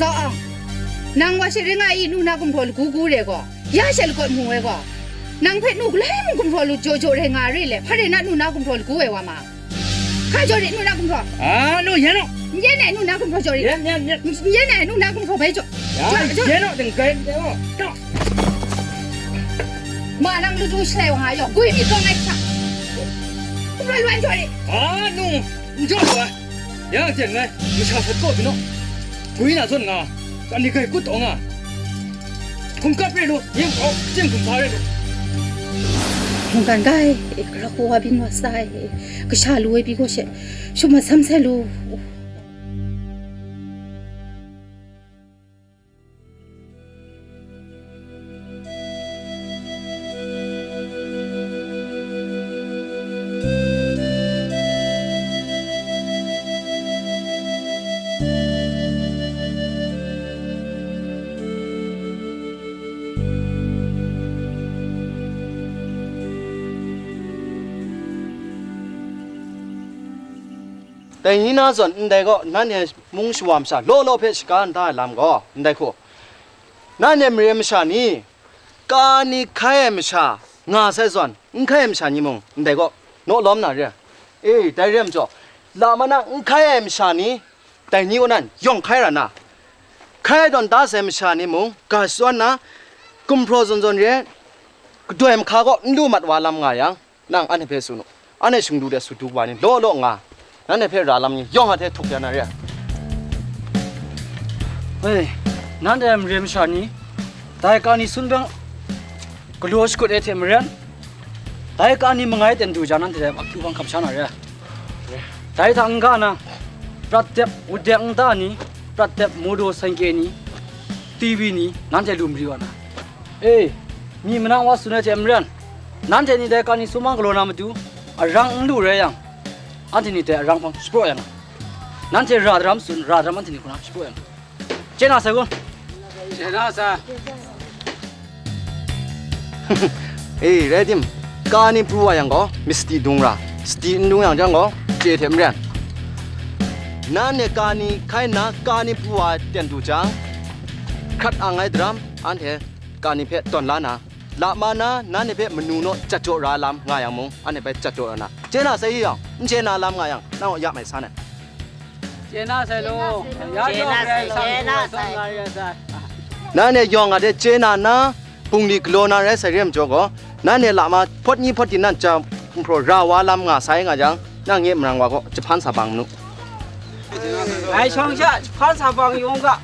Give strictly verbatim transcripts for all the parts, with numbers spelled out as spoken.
Ka ang, nang wa she ring nga i, nu na gumhpraw lagu gu re gaw, ya she lakawt mu ai gaw, nang hpe nu galoi mung gumhpraw lu jaw jaw rai nga re le, hpa re na nu na gumhpraw lagu ai wa ma? Hka jaw re, nu na gumhpraw. Ah, nu, yan naw. N yan ai, nu na gumhpraw jaw re. Yan, yan, yan. N yan ai, nu na gumhpraw bai jaw. Ya, jaw, jaw. Yan naw, ding kai, yan naw. Naw. Ma nang lu du shalai wa nga yaw, gwi mi kawng ai hta. Gumhpraw lu ai jaw re. Ah, nu, n jaw lu ai. Ya, jen ngai, masha sat kaw byin naw. Gwi na zawn nga, kani gai kut taw nga. Hkum kap re lu, yin hkawk, jen hkum sa re lu. Mungkan gai, e, gara hku wa byin wa sai, e, kasha lu ai pyi gaw she, shum masam sai lu. Dai ni na zawn ndai gaw, nanhte mung shawa masha law law hpe shaga n da ai lam gaw, ndai hku, nanhte mare masha ni, ka ni hkai ai masha nga sai zawn, n hkai ai masha ni mung, ndai gaw, naw lawm na re ai. E, dai re ai majaw, lama na n hkai ai masha ni, dai ni kaw nan yawng hkai ra na, hkai ai tawn da sai masha ni mung, ga shadawn na, gumhpraw zawn zawn re, kadoi mahka kaw n lu mat wa lam nga yang, nang anhte hpe tsun u. Anhte shingdu de sut du wa ni law law nga, nanhte hpe ra lam ni yawng a hte htuk ya na re ai. Hei, nanhte mare masha ni, dai ka ni sun beng galaw shakut ai hte maren, dai ka ni mangai ten du jang nanhte dai akyu hpang hkam sha na re ai. Dai hta n-ga na, prat dep, wut dep nta ni, prat dep, modo, saingkye ni, T V ni, nanhte lu mari wa na. E, mi manang wa tsun ai hte maren, nanhte ni dai ka ni sumang galaw na matu, arang n lu rai yang, anhte ni dai arang hpang shapraw ya na. Nanhte ra daram tsun, ra daram anhte ni hku na shapraw ya na. Chye na sai kun? Chye na sai. E, rai tim, ka ni pru wa yang gaw, mi sadi dung ra, sadi n dung yang jang gaw, chye hte maren. Nanhte ka ni hkai nna, ka ni pru wa ten du jang, hkrat ang ai daram, anhte ka ni hpe tawn la na, lama na nanhte hpe manu naw jat jaw ra lam nga yang mung, anhte bai jat jaw ra na, chye na sai i yawng, n chye na lam nga yang, nang gaw ya mai san ai. Chye na sai law, ya Chye na jawng sai, rai chye na sai. Nanhte yawng a hte chye na na, bungli galaw na rai sai re ai majaw gaw, nanhte lama hpawt ni hpawt di nan ja hkumhpraw ra wa lam nga sai nga jang, nang nye marang wa gaw jahpan sa bang nu. Ngai shawng sha jahpan sa bang yu ga.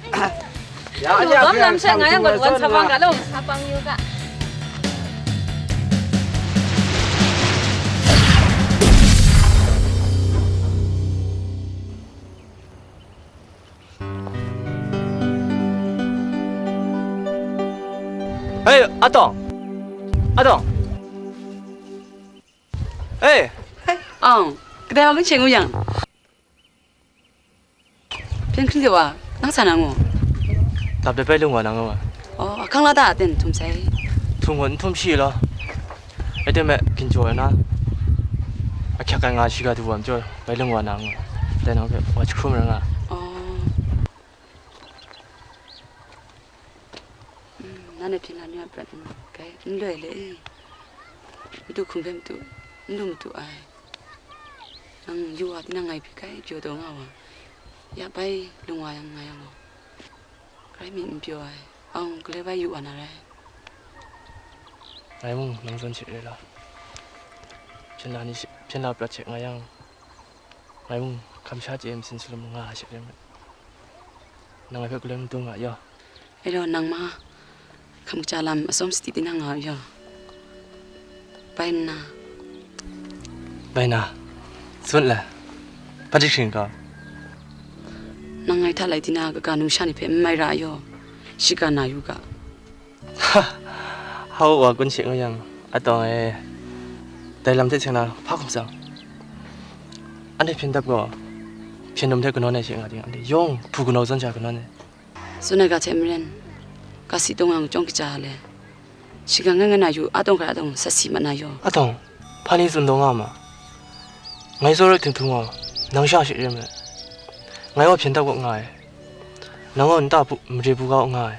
Ya, lu ya, dawm lam sha ngai yang gaw wan sa bang ga lo. Sa bang yu ga. Hei, Atawng! Atawng! Hei! Hei, Awng, kadai wa kan sheng u yang? Hpyen hkring de wa, nang sa na ngu? Dap de bai lung wa na ngu wa. Oh, ahkang la ta ten htum sai? Htum gaw n htum shi law. Rai timung, ginjaw ai na, ahkyak ai nga shiga du wa majaw, bai lung wa na ngu. Dai nang hpe wa jahkrum ra nga. Oh. Mm, nanhte hpyen la ni a prat ngu, kai, n loi le e. Madu hkum hpe madu, n lu madu ai. Nang yu wa tinang ngai hpyi kai, pyaw taw nga wa. Ya bai lung wa yang nga yang gaw, grai myit n pyaw ai. Awng, galoi bai yu wa na rai. Ngai mung nang zawn hte re law, hpyen la ni hte, hpyen la prat hte nga yang, ngai mung hkam sha chye ai masin salum nga ai hte re ai. Nang ngai hpe galoi madung nga yaw. E law, nang ma, hkam kaja lam atsawm sadi tinang nga u yaw. Bai nna. Bai na. Tsun le. Hpa jahkring gaw. Nang ngai hta lai tina kaga numsha ni hpe n mai ra yaw. Shiga na yu ga. Hau wa kun she nga yang, Atawng e, dai lam hte seng na hpa hkum tsang. Anhte hpyen dap gaw, hpyen dum hte kanawn ai she nga ting, anhte yawng hpu kanau zawn sha kanawn ai. Tsun ai ga hte maren, ga si tawng yang chyawm kaja le, shiga ngai ngai na yu, Atawng hkrai Atawng sat si mat na yaw. Atawng, hpa ni tsun taw nga ma? Ngai tsawra htingtung gaw, nang sha she re ai. Ngai gaw hpyen dap gaw nga ai. Nang gaw nta bu, mare bu kau nga ai,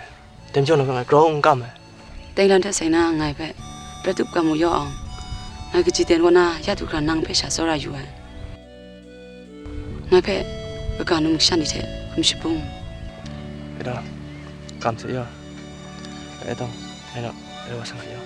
dai majaw nang hpe ngai grau n kam ai. Tenglan hte seng na ngai hpe prat tup kam mu yaw awng, ngai kaji ten kaw na ya du hkra nang hpe sha tsawra yu ai. Ngai hpe kaga num kasha ni hte hkum shabung. E dang, kam se ya. E dang, e na, e wa sa ya.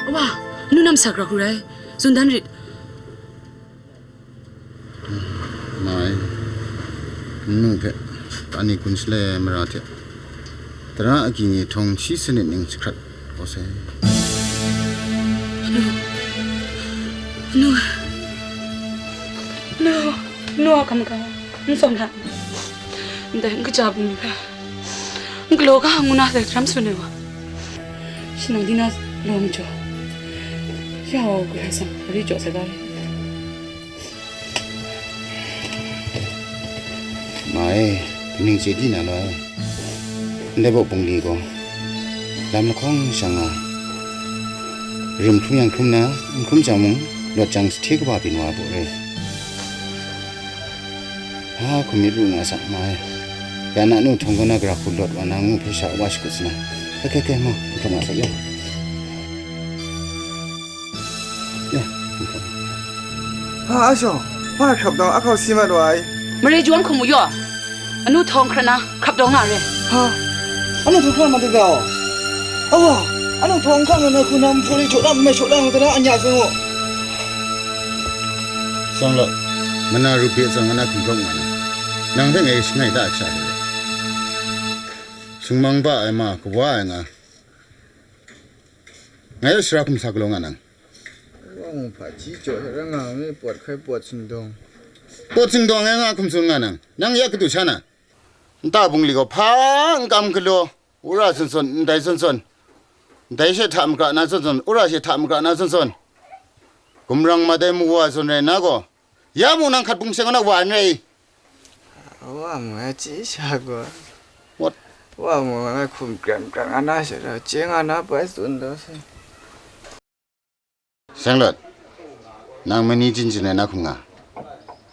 Wa, nu nam sa kra hku rai, tsun dan rit. Mai, nnu hpe tani kun shalai ai mara hte tara agyi ni htawng shi sanit ning jahkrat kau sai. Nu, nu, nu, nu a hkam ga, n tsawm hta, ndai n kaja bungli hpe n galaw ga ngu na dai hkram tsun ai wa, shanang di na law majaw, ya wa galai sang, gari jaw sai ga rai. Ma e, kaning chye di na law ai? Ndai baw bungli gaw, lam lahkawng shang nga, rim hkrum yang hkrum na, n hkrum jang mung, lawt jang sahte kaba byin wa ai baw re. Hpa hkum myit ru nga sa, ma e. Ya na nu htawng kaw na gara hku lawt wa na ngu hpe sha wa shakut sa na. Hkai, hkai, hkai, ma, n hkrum nga sa yaw. Ya, n hkrum. Hpa a shawng, hpa hkrap dawng a hkau si mat wa ai? Mare jawng hkum u yaw, anu htawng hkra na hkrap dawng nga re. Ha? Anu htawng hkra ma dada aw? Awa, anu htawng hkra nga na hku na mhpraw ni jaw la, nme shaw la ngu ta na, anya zang u. Sawng law, mana rup bye tsang nga na hkum hkrawk nga na, nang hpe ngai shangai ta ai sha re. Singmang ba ai ma, kawa ai nga, ngai sara hkum sa galaw nga nang. Wa mu hpaji jaw hte rang nga mi, pawt hkai pawt sindawng. Pawt sindawng ngai nga hkum tsun nga nang. Nang ya kadu sha na? Nta bungli gaw hpa n kam galaw, wora sun sun, ndai sun sun, ndai she hta magra na sun sun, wora she hta magra na sun sun, gumrang madai mawa sun rai na gaw, ya mung nang hkat bung seng na wa n rai. Wa mu ai chye sha gaw. Wat. Wa mu ai hkum kren kren nga na she ra, chye nga na bai tsun da se. Seng Lawt, nang mani jin jin ai na hkum nga.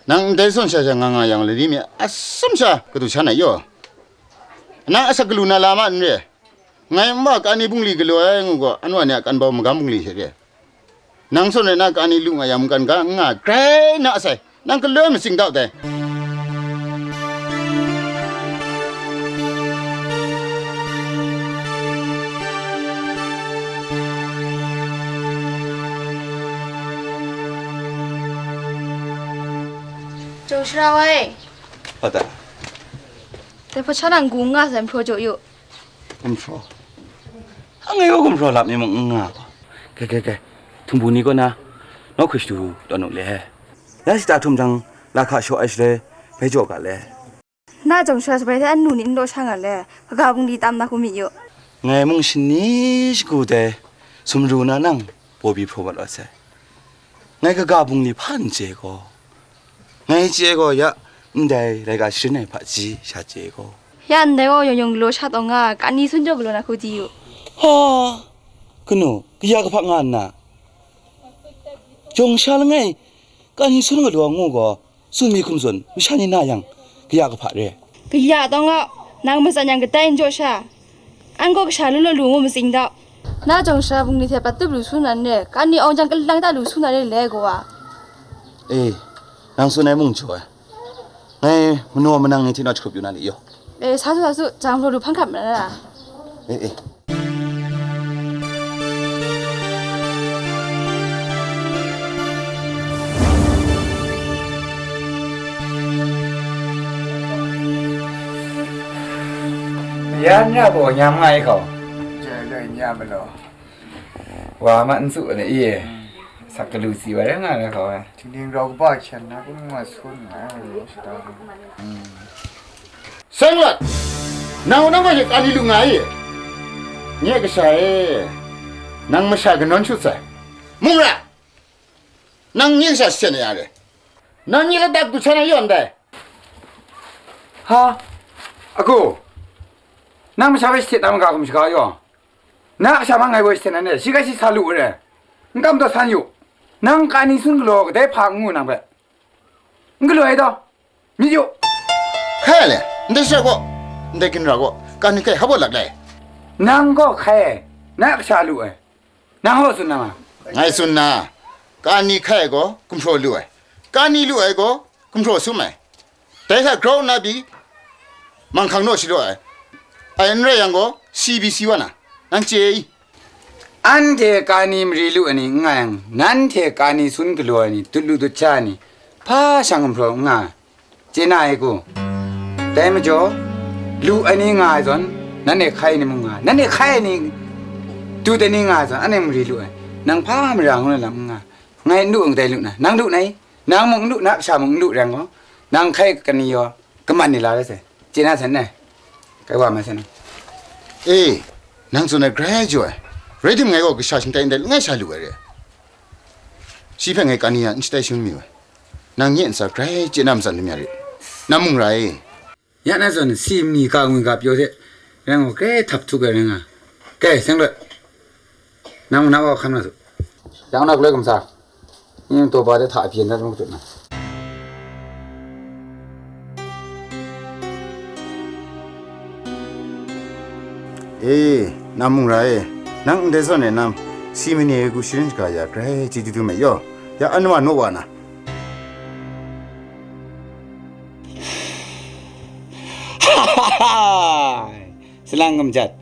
Nang ndai zawn sha sha nga nga yang, lani mi atsam sha kadu sha na yaw? Nang asak galu na la ma n re? Ngai nma kani bungli galaw ai ngu gaw, anwa ni a kan bau magam bungli hte re. Nang zawn rai na kani lu nga yang, mungkan ga n nga grai na sai. Nang galoi matsing dau dai. Jawng sara wai. Hpa ta? Dai hpa sha nang gu n nga sai, n hpraw jaw yu. Gumhpraw. Anhte gaw gumhpraw lap mi mung n nga gaw. Kai, kai, kai. Htingbu ni kaw na, nawku shadu tawn u le. Ya shata htum jang, lahka shaw ai shaloi, bai jaw ga le. Na jawng sha shabai hte anu ni n law sha nga le, kaga bungli tam na hku myit yu. Ngai mung shani shagu dai, sumru na nang, bawbi hpraw mat wa sai. Ngai kaga bungli hpa n chye gaw, ngai chye gaw ya, ndai laika sharin ai hpaji sha chye gaw. Ya ndai gaw yawng yawng galaw sha taw nga, kani sun jaw galaw na hku di yu. Ha, kanu, kaya kahpa nga nna, jawng sha langai, kani sun galaw ngu gaw, tsun mi hkum tsun, masha ni na yang, kaya kahpa re. Kaya taw nga, nang matsan yang kadai n jaw sha, an gaw kasha lu law lu ngu matsing dau. Na jawng sara bungli hte pat tup lu su na n re, kani awng jang kalang ta lu su na re le gaw a. E, nang tsun ai mung jaw ai. Ngai manaw manang ni hte naw jahkrup yu na ni yaw. E, sa su, sa su, jang hpraw lu hpan hkap na ra. E, e. Ya n ra gaw nyam nga ai hkau. Jai lai nya ma law. Wa ma n tsu ai i. Sak galu si wa rai nga ai hkau ai. Tingning rau kaba hkyen na kun nga sun nga ai wa shata. Seng lat! Nang nang gaw kani lu nga i? Nye kasha e, nang masha kanawn shut sai. Mung ra! Nang nye kasha seten ya re. Nang nye ladak du htan ai yawn dai. Ha? Aku, nang masha bai shate tam ga hkum shaga yaw. Na kasha ma ngai woi shate nan de, shi ga shi sa lu re. N kam taw san yu. Nang kani sun galaw kadai hpa n ngu nang hpe. N galaw ai taw. Myit yu. Hkai le, ndai shara gaw, ndai ginra gaw, kani hkai hap wa lak le. Nang gaw hkai ai, na kasha lu ai. Nang hkaw tsun na ma? Ngai tsun na, kani hkai ai gaw, gumhpraw lu ai. Kani lu ai gaw, gumhpraw sum ai. Dai hta grau nna pyi, manghkang naw shalaw ai. Ai n rai yang gaw, C B C wa na, nang chye i? Anhte kani mari lu ai ni n nga yang, nanhte kani sun galaw ai ni, dut lu dut ja ai ni, hpa shang gumhpraw n nga ai. Chye na ai ku? Dai majaw, lu ai ni nga ai zawn, nanhte hkai ai ni mung nga ai, nanhte hkai ai ni, dut ai ni nga ai zawn, anhte mari lu ai. Nang hpa mara ngu na lam n nga ai. Ngai n lu n kadai lu na, nang lu na i? Nang mung n lu, na kasha mung n lu rai yang gaw, nang hkai kani yaw, kaman ni la rai sai. Chye na sai n rai? Kai wa mai sai na. E, nang tsun ai grai jaw ai. Rai tim ngai gaw kasha shingtai ndai langai sha lu ai re. Shi hpe ngai kani ya n shatai shangun mi wai. Nang nye ntsa grai chye na matsan lu mi a rit. Nang mung ra e. Ya na zawn si mi ka ngwi ga pyaw hte, rai ngu, grai htap htup ai rai nga. Kai, seng loi. Nang na wa hkam na su. Yang na galoi kamsa. Ning taw ba de hta byen dat mung tut na. E, nam mung ra e, nang ndai zawn e nam, si mani ai gu sharin shaga ya grai chye du du me yaw, ya an wa naw wa na. Salang kamjat,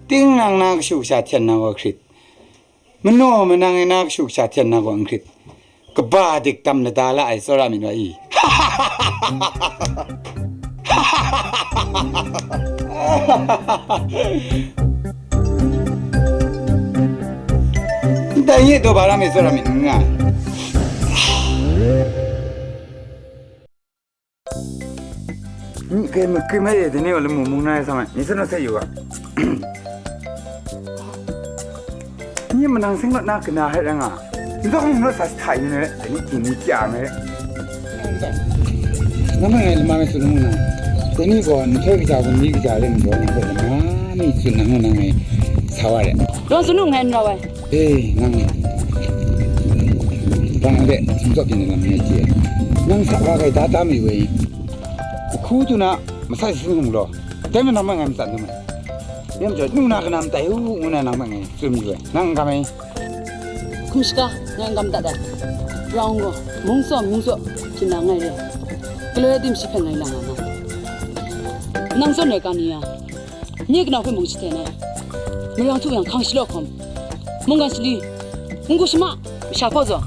ting nang na kashu kasha hten na wa hkrit. Manaw manang e na kashu kasha hten na gaw n hkrit, kaba dik tam lada la ai tsawra myit wa i? Ndai nye daw ba ram e tsawra myit n nga ai. Ni kai makrim ai e, dai ni gaw lamu mung na ai sa mai, ni san naw sai yu ga. Ni manang seng lawt na kana hai ra nga. Ni zaw mung naw sa sa hta yu na re, dai ni ting ni kya na re. Nang mai ngai lama mai tsun ngu na. Dai ni gaw nhtoi kaja gaw ni kaja re majaw, nang gaw lama mi tsun na ngu na ngai sa wa re. Lawan tsun nu ngai n rau ai. E, nang, bang de, sumtsawp yin lam ngai chye. Nang sa wa kai da tam yu ai. Hku du na, masa sin hung law. Dai majaw nang ngai matsan dum ai. Yam jaw, nu na kanam tai u, ngu na nang ngai tsun yu ai. Nang n kam ai. Hkum shaga, ngai n kam dat ai. Rau n gaw, mung tsaw, mung tsaw, hpyi na ngai re. Galoi tim shi hpe ngai lang nga na. Nang zawn ai kani ya. Nye kanau hpe mung shaten ai. Marang htu yang hkang shalaw hkawm, mungkan shali, n-gu shama, masha hpaw zaw.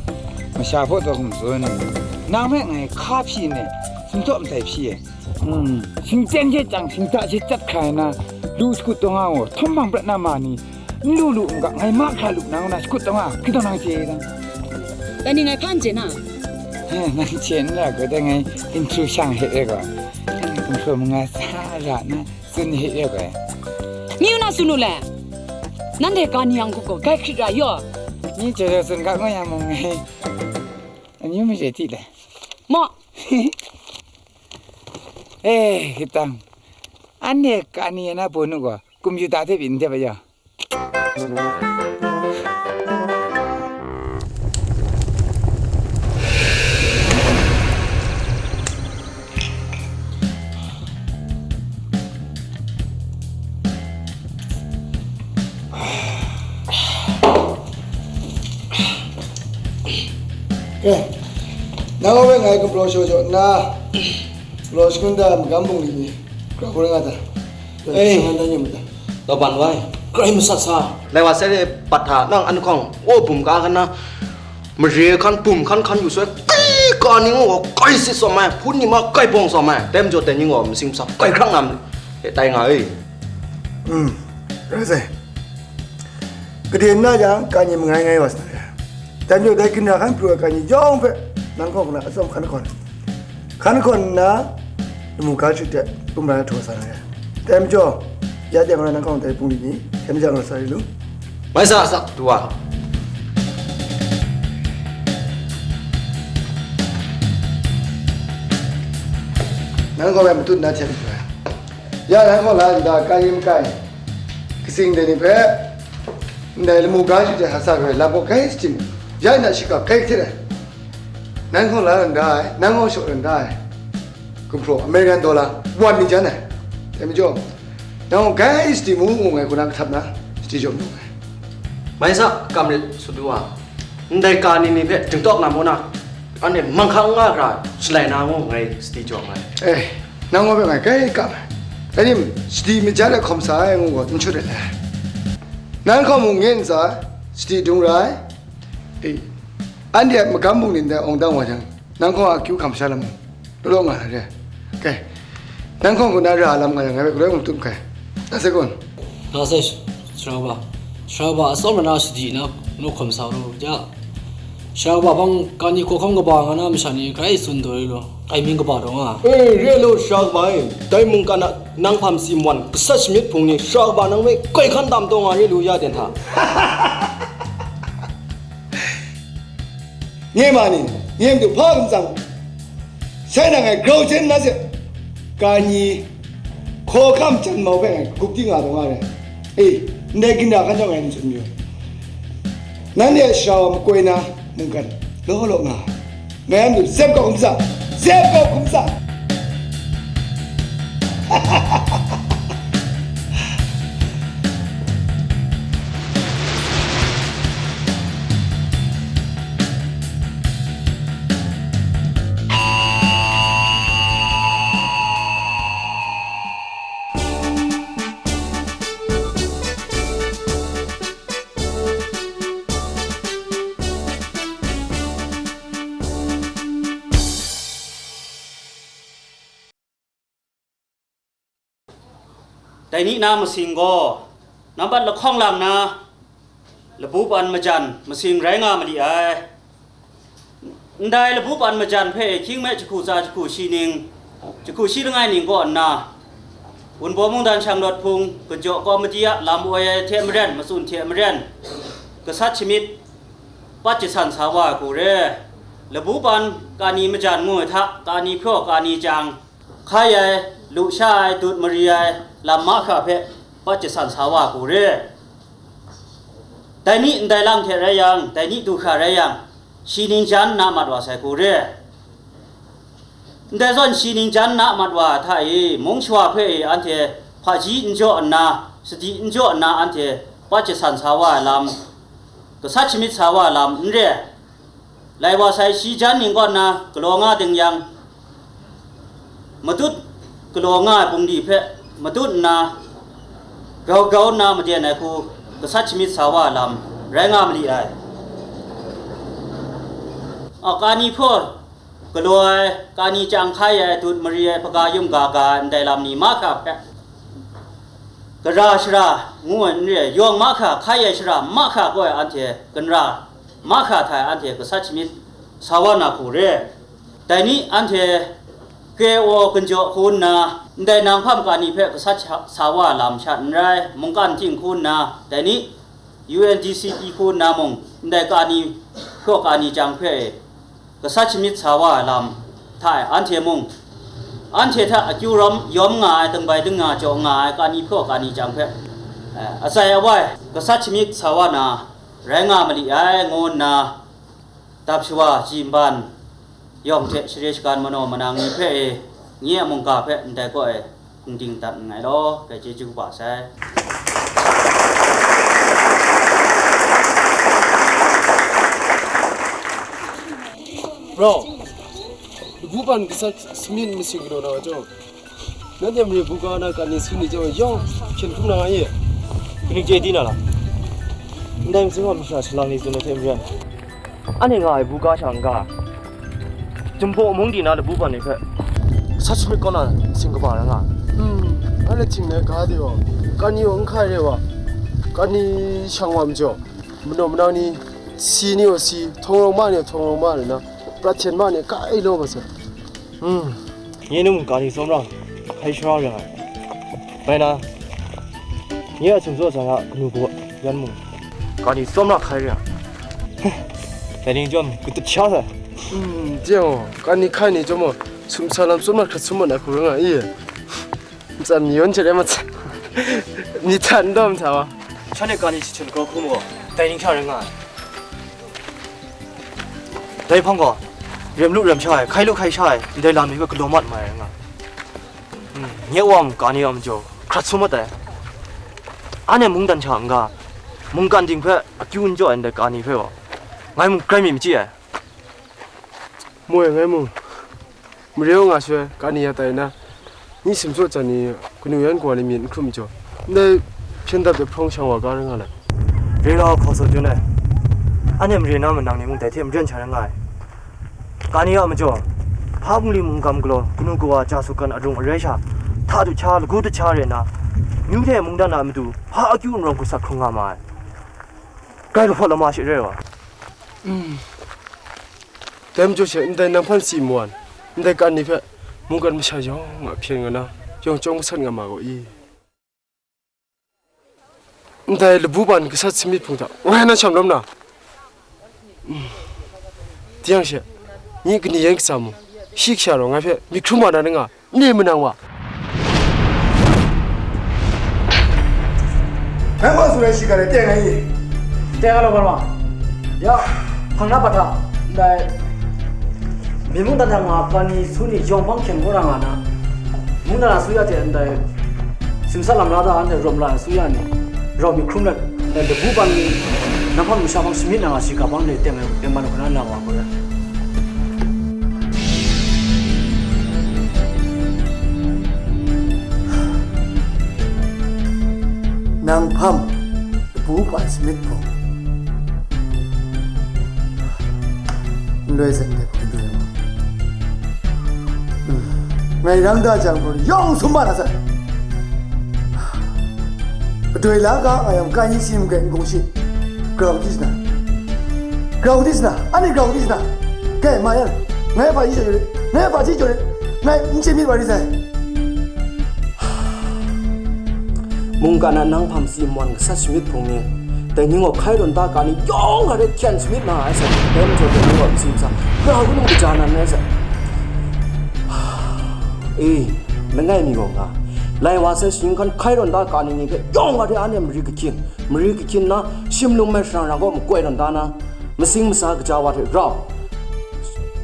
Masha hpaw zaw hkum tsun, nang me ngai hka hpyi nne, sumtawp ndai hpyi e. Hmm, shingten she chyang, shingta she chyat hkrai nna, lu shakut taw nga gaw, htum hpang prat na ma ni, n lu lu n ga, ngai mahkra lu na, ngu na shakut taw nga, hkritawng nang chye i dang. Dai ni ngai hpa n chye na? He, nang chye n ra gaw, dai ngai intru shang hte re gaw, gumhpraw manga sa ra nna, tsun hte re gaw. Mi u na tsun u le, nanhte ga ni yang hku gaw, gai hkrit ra yaw. Mi jaw jaw tsun ga ngu yang mung ngai, amyu maje ti le. Maw? E, hitang, anhte kani ya na bawnu gaw, kumyu ta hte pyi n dep ai yaw. E, nang a we ngai gumhpraw shaw jaw nna, galaw shangun da magam bungli ni, grau hkrum nga ta. Ei. Shangun dan yu ma ta. Law ban wai. Grai masat sa. Lai wa sai re, pat hta nang an hkawng, o bum ka hkan na, mare hkan, bum hkan hkan yu sai, kai ka ni ngu gaw, kai sit tsawm ai, hpun ni ma kai bawng tsawm ai, dai majaw dai ni gaw, masing masa kai hkrang na, e tai nga e. Hmm, rai sai. Gade n na jang, kani mangai ngai wa sa na re. Dai majaw, dai ginra hkan pru ai kani yawng hpe, nang hkawng hku na atsawm hkan hkawn, hkan hkawn nna, lamu ga shut de, kum rai htaw sa na re. Dai majaw, ya de nga nang hkawng dai bungli ni, hkyen ja nga sa yu lu. Mai sa, sa, du wa. Nang hkawng rai matut na hten du ai. Ya, nang hkawng la nda, kai yin makai. Katsing de ni hpe, ndai lamu ga shut de hkasa gaw lam gaw kai sadi mu, ya na shikap kai hte ai. Nang hkawng la ran da ai, nang hkawng shaw ran da ai. Gumhpraw American dollar wan ni jan ai. Dai majaw, nang hkawng kai sadi mu ngu ngai, kaw na kahtap na, sadi jaw mu ai. Mai sa, kam rit, sut du wa. Ndai kani ni hpe dingtawk na mu na, anhte manghkang nga hkra shalai na ngu ngai sadi jaw ai. Eh, nang wa hpe ngai kai kam ai. Dai ni, sadi majan ai hkawm sa ai ngu gaw n shut ai. Nang hkawng mung nye n tsa, sadi dung ra ai. Eh, anhte a magam bungli ndai awng dang wa jang, nang hkawng a akyu hkam sha lam mung, law law nga na re. Kai, nang hkawng hku na ra lam nga yang, ngai hpe galoi mung tup hkai. Na se kun? Na se, Sharaba. Sharaba, atsawm na sadi na, nu hkawm sa lu, ja. Sharaba bang, kani hkawhkam kaba nga na masha ni, grai tsun taw lu, kai mying kaba taw nga. Eh, re lo, Sharaba e, dai mungkan a, nang hpam si wan, gasat shamyit hpung ni, Sharaba nang hpe, koi hkan tam taw nga re lu, ya den hta. Nye ma ni, nye matu hpa hkum tsang, sai na ngai grau jen na se, kani hkawhkam jan mau hpe ngai gup di nga taw nga re. E, ndai ginra hkan jawng ngai n tsun mayu. Nanhte a shara wa makoi na mungkan law law nga, ngai a matu zep kau hkum sa, zep kau hkum sa. Dai ni na masing gaw, nambat lahkawng lang na, labu pan majan masing rai nga ma li ai. Ndai labu pan majan hpe hkying me jahku tsa jahku shi ning, jahku shi langai ning kaw nna, Wunpawng mungdan shanglawt hpung, kajaw kawmiti a lam woi ai hte maren, matsun hte maren, gasat shamyit, pat jasan sa wa ai hku re. Labu pan kani majan ngu ai hta, kani hpraw, kani chyang, hkai ai, lusha ai, dut mari ai, lam mahkra hpe pat jasan sa wa ai hku re. Dai ni ndai lang hte rai yang, dai ni du hkra rai yang, shi ning jan nna mat wa sai hku re. Ndai zawn shi ning jan nna mat wa ai hta e, mung shawa hpe e anhte hpaji n jaw nna, sadi n jaw nna anhte pat jasan sa wa ai lam, gasat shamyit sa wa ai lam n re. Lai wa sai shi jan ning kaw nna galaw nga ding yang, matut galaw nga ai bungli hpe matut nna, grau grau nna maden ai hku gasat shamyit sa wa ai lam rai nga ma li ai. A, kani hpraw galaw ai, kani chyang hkai ai, dut mari ai, hpaga yum ga ga ai ndai lam ni mahkra hpe, gara shara ngu ai n re, yawng mahkra hkai ai shara mahkra gaw anhte ganra mahkra hta e anhte gasat shamyit sa wa na hku re. Dai ni anhte K O ganjaw hku nna, ndai nang hpam kani hpe gasat sha-, sa wa ai lam sha n rai, mungkan ting hku nna, dai ni U N D C P hku nna mung, ndai kani hpraw kani chyang hpe e, gasat shamyit sa wa ai lam hta e anhte mung, anhte hta akyu rawm yawm nga ai, dingbai dinga jaw nga ai kani hpraw kani chyang hpe, eh, atsai awai gasat shamyit sa wa na rai nga ma li ai, ngu nna, dap shawa, ji nban, yawng hte share shagan manaw manang ni hpe e, nye a mungga hpe ndai kaw e, hpung ding dat nngai law, dai chyeju kaba sai. Bro, labu pan gasat shamyit masing galaw na wa jaw, nanhte mare buga na kani sin ni jaw yawng hkyen hkrum na nga ye. Kaning chye di na la? Ndai masing gaw masha shalang ni tsun ai hte maren, anhte nga ai buga sha n-ga, Jumbo mung di na labu pan ni hpe, gasat shamyit kaw na sing kaba rai nga. Hmm, anhte hting na ga de gaw, Kani gaw n hkai re wa, kani shang wa majaw, manaw manang ni si ni gaw si, htawng rawng ma ni gaw htawng rawng ma re na, prat hten ma ni kai law ma sai. Hmm. Nye num kani tsawm ra hkai sha ra ring ai. Bai na, nye a sumtsaw sa na kanu gaw yan mung, kani tsawm ra hkai re ai. Dai ning chyawm, katut sha sai. Hmm, jeng gaw, kani hkai ni chyawm gaw, sumsa lam tsawm ra hkrat sum mat ai hku ring ai i. Ntsan mi yawn hte rai mat sai. Myit hta n daw nhtawm sa wa. Shanhte kani jahten grau hkrum gaw, dai ning hta rai nga ai. Dai hpang gaw, rem lu rem sha ai, hkai lu hkai sha ai, ndai lam ni hpe galaw mat mai ai nga. Hmm, nye wa mung kani a majaw, hkrat sum mat ai. Anhte mungdan hta n-ga, mungkan ting hpe akyu n jaw ai ndai kani hpe gaw, ngai mung grai mi machyi ai. Moi ngai mung, mare wa nga shaloi, kani ya tai na, ni sumtsaw jan ni, kanu yan kawa ni myit n hkrum majaw, ndai hpyen dap de hprawng shang wa ga rai nga lai. Re ga hkaw saw dun ai, anhte mare na manang ni mung dai hte maren sha rai nga ai. Kani a majaw, hpa bungli mungkam galaw, kanu kawa ja sukgan arung arai sha, hta du hkya, lagu du hkya re na, myu hte mungdan a matu, hpa akyu n rawng hku sat hkrung nga ma ai. Grai lahpawt lama shi re wa. Dai majaw she, ndai nang hpan si nwan, ndai kan ni hpe mungkan masha yawng a hpyen nga na, yawng chyawm gasat nga ma gaw i? Ndai labu ban gasat samyit hpung hta, ngai na sham lawm na? Tiyang she, nye kani yan katsa mung, shi kasha rau ngai hpe myit hkrum wa na nga, Ni manang wa. Ngai gaw tsun ai shiga dai teng ai i? Teng ai law, Barma. Ya, hpang na pat hta, ndai, myi mungdan hta nga, kani su ni yawng hpang hkyen kaw ra nga na, mungdan asuya hte ndai, simsa lam la da, anhte rawm la asuya ni, rau myit hkrum let, ndai labu ban ni, nang hpang masha hpang shamyit na nga, shiga hpang ni teng ai, teng man hkuna na wa gaw ya. Nang hpang, labu ban shamyit hpung, n loi zawn de hpung du yang. Ngai rang da jang gaw, yawng sum ba na sai. Padoi la ga nga yang, kai ni si mung kai n gong shi. Grau di sna. Grau di sna. Ani grau di sna. Kai ma yan. Ngai hpa ji jaw re. Ngai hpa ji jaw re. Ngai n chye myit wa ri sai. Mungkan a nang hpang si nwan gasat shamyit hpung ni, dai ni gaw hkai rawn da ga ni yawng a ret hkyen shamyit na ai sai. Dai majaw dai ni gaw si ntsa, grau hkrum kaja nan ai sai. E, langai mi gaw nga, lai wa sai shaning hkan hkai rawn da ga ni ni hpe yawng a hte anhte mari kahkyin, mari kahkyin na, shim lung mai shang rang gaw makoi rawn da na, masing masa kaja wa hte rau,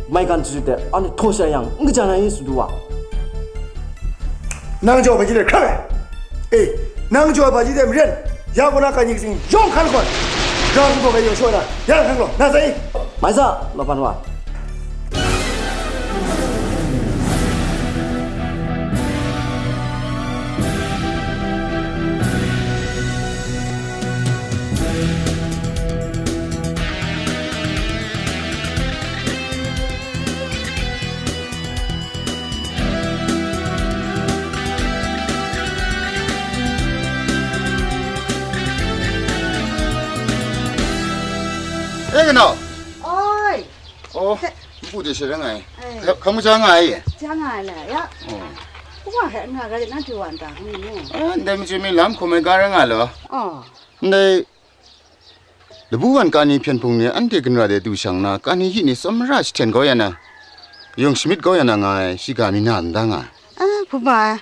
maigan jarit de anhte htaw sha yang, n kaja na yin su du wa. Nang jaw ai hpaji de hkrai ai. E, nang jaw ai hpaji de maren, ya gaw na kani katsing yawng hkan hkawn, rau n gaw ai yawng shaw na, ya hkan gaw, na sai. Mai sa, laban wa. E, kanau. Oi. Oh, hte, npu de she rai nga ai. Ai. Hka-, hkamu ja nga ai e? Ja nga ai le, ya. Oh. Wa hte nga ga na du wa nta, hkang nu. Ah, ndai machyu mi lam hkum ai ga rai nga law. Oh. Ndai labu wan kani hpyen hpung ni anhte ginra de du shang na, kani hyi ni tsawmra jahten kau ya na, yung shamyit kau ya na nga ai, shiga mi na n da nga ai. Ah, hpu ba ai.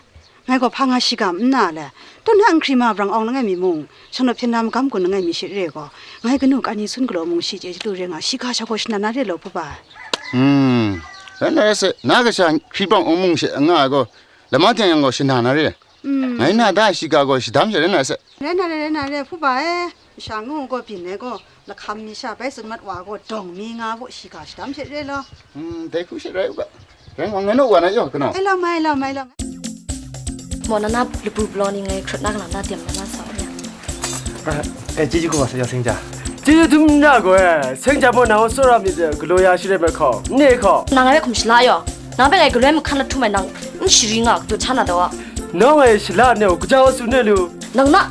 Ngai gaw hpa nga shigam n na le, tawn hta nhkri ma brang awng langai mi mung, shanglawt hpyen na magam gun langai mi she re gaw, ngai kanu kani sun galaw mung shi chye chyalu re nga, shiga sha gaw shana na re law, hpu ba ai. Hmm, rai na rai se, na kasha hkri bang awng mung she nga ai gaw, lama teng yang gaw shana na re. Hmm. Ngai na da ai shiga gaw shadam she rai na rai se. Rai na re, rai na re, hpu ba ai, masha ngu gaw byin ai gaw, lahkam mi sha bai tsun mat wa gaw, dawng mi nga gaw shiga shadam she re law. Hmm, dai hku she rai u ga. Rai ngai naw wa na yaw, kanau. Ai lam ai, lam ai, lam ai. Maw na na labu balaw ni ngai hkrut na kalang na dem na na sa ya. Eh, eh, chyeju hkum a sa yaw seng ja. Chyeju dum n ra gaw, eh, seng ja maw nang tsawra myit de, galaw ya shi rai bai hkaw, n ne hkaw. Nang ngai hpe hkum shala yaw. Nang hpe ngai galoi mahkan lahtum ai nang n shari nga, kadu hta na taw a. Nawng ngai shala ne u, kaja wa tsun ne lu. Nang na,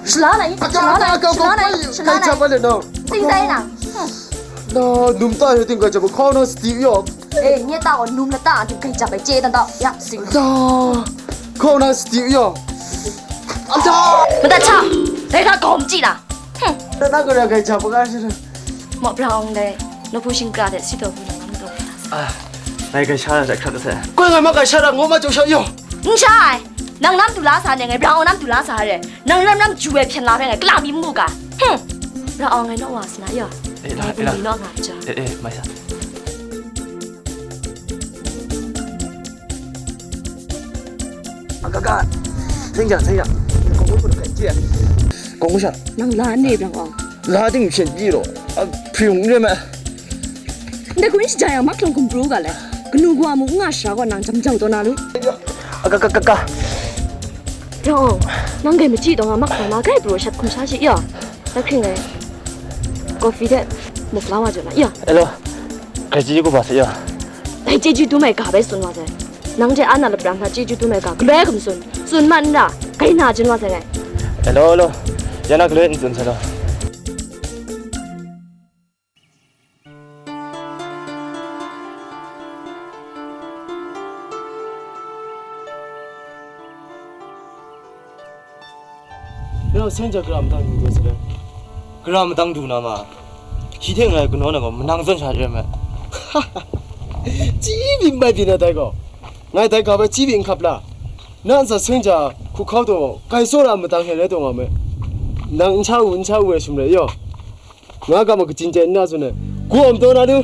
shala na, shala na, shala na, shala na. Kai jap ale nang. Ting dai na. Na num ta he ting kai jap, hkau na sati yaw. Eh, nye ta gaw num la ta, ting kai jap ai chye dan tau. Ya, sing. Da, hkau na sati yaw. Da. Mada cha, dai hta gawm chyi na. Hmm. Na na gara kai jap ga shi. Maw brang ong dai, nawku shingkra de si taw bu na ngam taw. Ah, ngai kai sha na hkrat da sai. Koi ngai ma kai sha da ngo ma chyaw sha yaw. N sha ai. Nang nam du la sa ne ngai, brang ong nam du la sa re. Nang ram ram ju ai hpyen la hpe ngai, kala mi mu ga. Hmm. Brang ong ngai naw wa sa na yaw. Eh, la, ngai eh, la. Bungli naw nga ja. Eh, eh, mai sa. Aga, aga. Seng ja, seng ja. Kong ko ko kai je. Kong ko sha. Nang la ne brang ong. La ding shen ji lo. A, pri hung re ma. Ndai hku n shaja yang, mak hkrung hkum pru u ga le. Kanu kawa mung n nga shara gaw nang jam jang taw na lu. Aga, aga, aga. Yaw, nang gai machyi taw nga mak hkrung ma gai pru shat hkum sha shi yaw. Nang hkring ai. Coffee de muk la wa jaw na yaw. Hello. Gai chyeju kaba sa yaw. Gai chyeju dum ai ga bai tsun wa sai. Nang hte a na laprang hta chyeju dum ai ga galoi hkum tsun. Tsun man n ra. Gai na jin wa sai ngai. Hello, hello. Ya na galoi n tsun sai lo. Nang seng ja gara madang du dai sa le? Gara madang du na ma? Shi hte ngai kanaw na gaw manang zawn sha re ai. Chyi byin bai byin na dai gaw. Ngai dai ga bai chyi byin n hkap la. Na ntsa seng ja hku hkau taw, kai tsawra madang hte rai taw nga me. Nang n sha u, n sha u ai sum rai yaw. Nga ga ma kachin chye nna tsun ai, gawm taw na lu.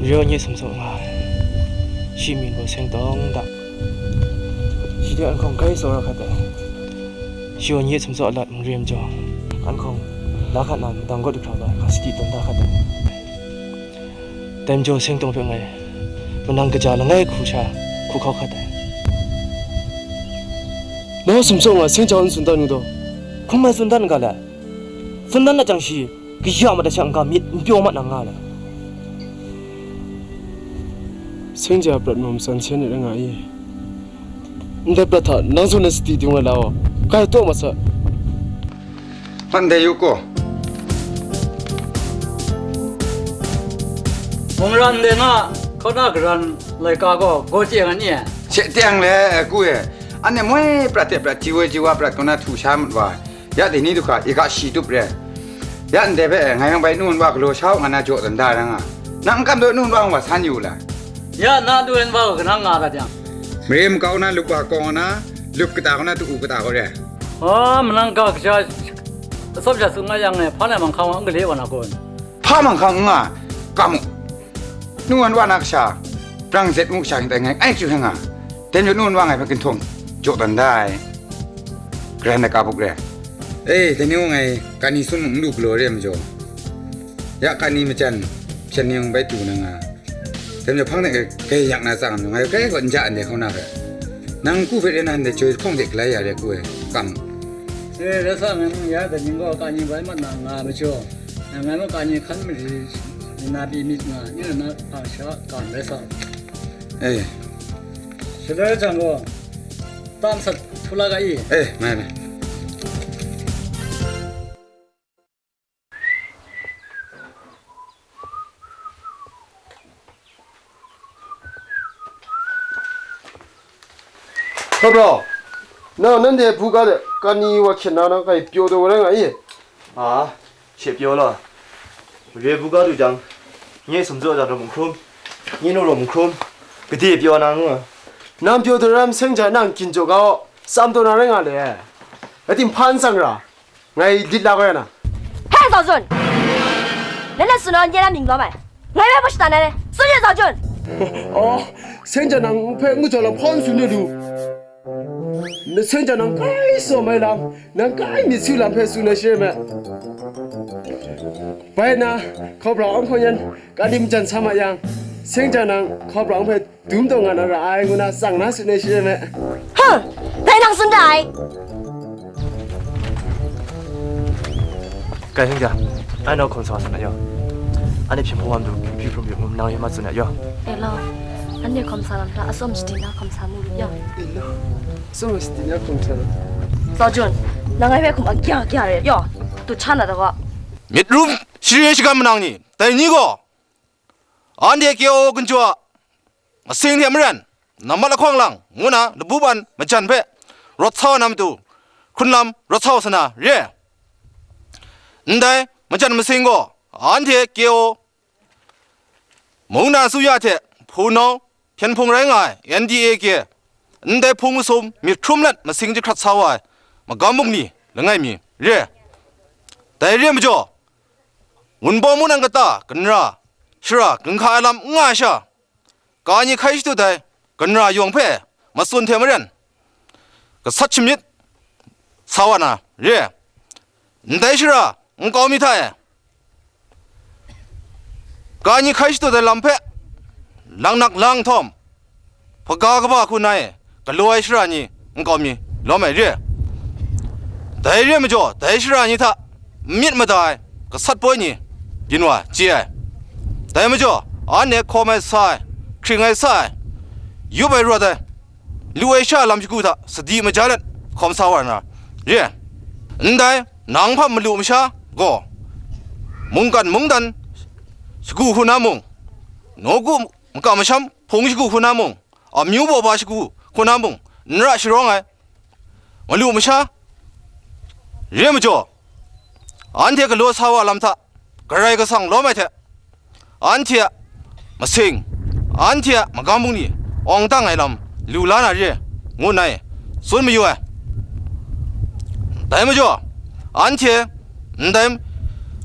Ryo nye sumsuk nga ai, shi mying gaw seng tawng da, shi hte an hkawng gai tsawra hkat ai. Shi gaw nye sumsuk a lat n re majaw, an hkawng la hkat na madang gawt du hkra ga ai hka sadi tawn da hkat ai. Dai majaw seng tawng hpe ngai manang kaja langai hku sha hku hkau hkat ai. Nau sumsawng nga seng jau n tsun dan u daw? Hkum ai tsun dan n ga le? Tsun dan na jang shi, kaya mat ai sha n-ga myit n pyaw mat na nga le? Seng ja prat mung san sen ai nga i? Ndai prat hta nang zawn ai sadi dung ai lau, kai taw mat sa. Hpan dai yu ko. Mungran de na, hkauna garan laika gaw gaw chye nga ni e? She teng le, ku e, anhte moi prat hte prat, ji woi ji wa prat kaw na htu sha mat wa, ya dai ni du hkra, i ga shi tup re. Ya ndai hpe ngai yawng bai nu nwa galaw sha u nga na jaw dan da ra nga. Nang n kam daw nu nwa wa san yu la? Ya na du en wa u kanang nga gat yang. Mare makau na lup wa kaw na, lup kata kaw na tu u kata kaw re. A, manang ga kasha, atsawm sha tsun nga yang e, hpa na manghkang wa n gale wa na kun? Hpa manghkang n nga, kam u. Nu wan wa na kasha, prang zet mu sha hing tai ngai, ai chyu heng nga. Dai majaw nu wan wa ngai hpe ginhtawng jaw dan da ai. Garan ai ka buk re. E, dai ni mung ngai, kani sun mung n lu galaw re ai majaw, ya kani majan, hpyen ni mung bai tu na nga. Dai majaw hpang de gai yak na tsang, ngai gai gaw n ja ndai hkauna hpe. Nang ku hpe re na ndai joi hpawng de galai ya re ku ai, kam. E, rai sa, ngai mung ya, dai ning gaw kani bai mat na nga majaw, ngai mung kani hkan mari, na pyi myit nga, ning na hpang sha kam rai sa. E. Shaloi jang gaw, tam sat htu la ga i? E, mai, mai. Hpa bra, nang nanhte buga de kani wa hkyen na nang kai pyaw taw wa rai nga i? A, she pyaw law. Re buga du jang, nye sumzaw dan rawt nhkrum, nye nu rawt nhkrum, gade pyaw na ngu. Nang pyaw taw ram seng ja nang kyin jaw ga aw, tsam taw na rai nga le. Rai tim hpa n tsang ra? Ngai lit la kau ya na. He, Zau Jun! Nang na tsun ai nye na mying lawm ai. Ngai hpe hpa shada na re? Tsun ye, Zau Jun! Oh, seng ja nang hpe ngu jau lam hkawn tsun de du. Na seng ja nang kai tsaw mai lam, nang kai myit si lam hpe tsun ai shi rai me. Bai na, hkau pra awng hkau yan, ka di majan sa ma yang, seng ja nang hkau pra awng hpe dum taw nga na ra ai ngu na tsang na tsun ai shi rai me. Huh! Dai nang tsun da ai. Kai hkring ja, ai nau hkawn sa wa sa na yaw. Anhte hpyen hpung wa matu, hpyi hprum yu, ngu nang yu ma tsun ya yaw. E lau. Anhte hkawm sa lam hta, atsawm shadik na hkawm sa mu, yaw. Atsawm shadik na hkawm sa lam. Zaw Jun, nang ngai hpe hkum agya agya re, yaw, tu hta na da gaw. Myit rum share shagam manang ni, dai ni gaw, anhte K O gunjaw a masing hte maren, nambat lahkawng lang ngu na labu ban majan hpe rawt sa na matu, hkrunlam rawt sa sa na re. Ndai majan masing gaw, anhte K O mungdan suya hte hpunau hpyen hpung rai nga ai N D A K, ndai hpung masum myit hkrum let masing jahkrat sa wa ai magam bungli langai mi re. Dai re majaw, Wunpawng mungdan kata ganra shara ginhka ai lam n nga ai sha, ka ni hkai shadut ai ganra yawng hpe matsun hte maren, gasat shamyit sa wa na re. Ndai shara nkau mi hta e, ka ni hkai shadut ai lam hpe laknak la nhtawm, hpaga kaba hku na e galaw ai shara ni nkau mi lawm ai re. Dai re majaw, dai shara ni hta n myit mada ai gasat poi ni byin wa chye ai. Dai majaw, anhte hkawm ai sa ai, hkring ai sa ai, yup ai rawt ai, lu ai sha lam shagu hta sadi maja let hkawm sa wa na re. Ndai nang hpam malu masha gaw, mungkan mungdan shagu hku na mung, nawku makam masham hpung shagu hku na mung, amyu baw ba shagu hku na mung, n ra sharawng ai malu masha re majaw, anhte galaw sa wa lam hta Karai Kasang lawm ai hte, anhte a masing, anhte a magam bungli awng dang ai lam lu la na re, ngu nna tsun mayu ai. Dai majaw, anhte ndai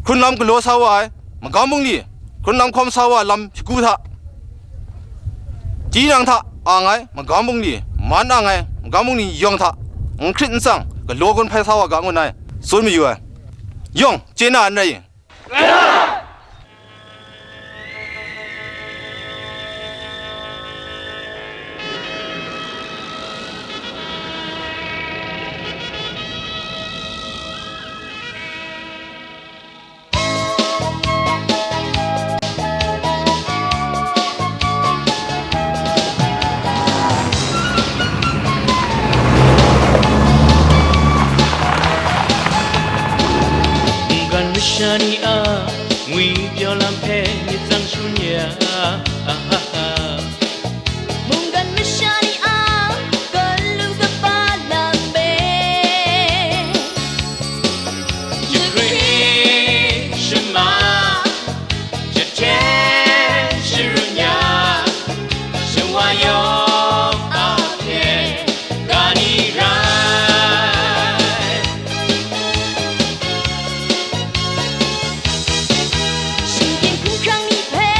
hkrunlam galaw sa wa ai magam bungli, hkrunlam hkawm sa wa ai lam shagu hta, tinang hta ang ai magam bungli, man ang ai magam bungli yawng hta, n hkrit n tsang galaw gun hpai sa wa ga, ngu nna tsun mayu ai. Yawng chye na n rai i? Mungkan masha ni a ngwi pyaw lam hpe myit tsang shangun ya. Mungkan masha ni a galu kaba lam hpe, Jahkring shama, jahten sharun ya, shawa yawng a hpe ga ni rai? Shinggyim hkumhkrang ni hpe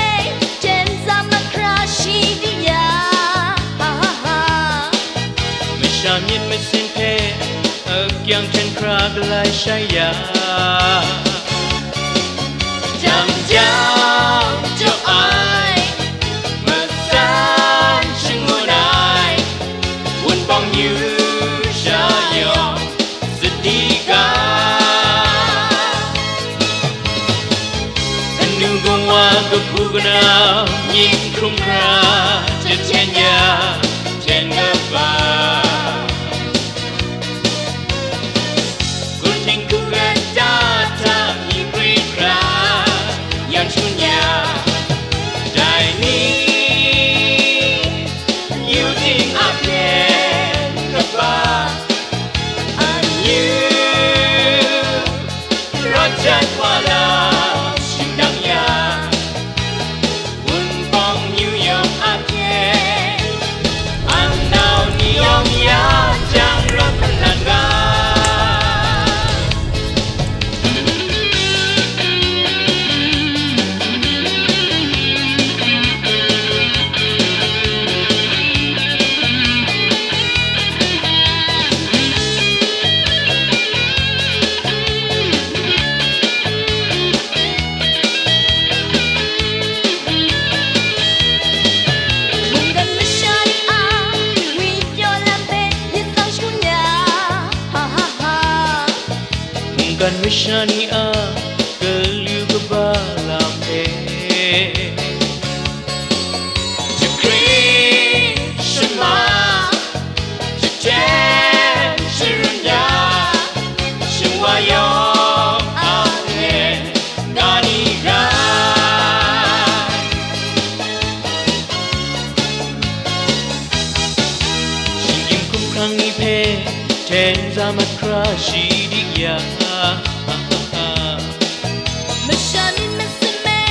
jen tsam mahkra shi di ya, masha myit masin hpe akyang hten hkra galai shai ya. Jam jam jaw ai, matsan shangun ai, Wunpawng yu sha yawng sadi ga. Kanu gaw wa kahpu kanau myit hkrum hkra, jahten ya, jahten kaba. Kunhting hku kata hta myi pri hkra, yan shangun ya, dai ni yu ting a hpyen kaba, amyu rawt jat wa la shingdang ya. Wunpawng yu yawng a hpyen, ang nau ni yawng ya jang rawt malan ga. Mungkan masha ni a ngwi pyaw lam hpe myit tsang shangun ya, ha, ha, ha. Mungkan masha ni a galu kaba lam hpe, jahkring Nang ni hpe hten za mat hkra shi dik ya. Masha ni masum e,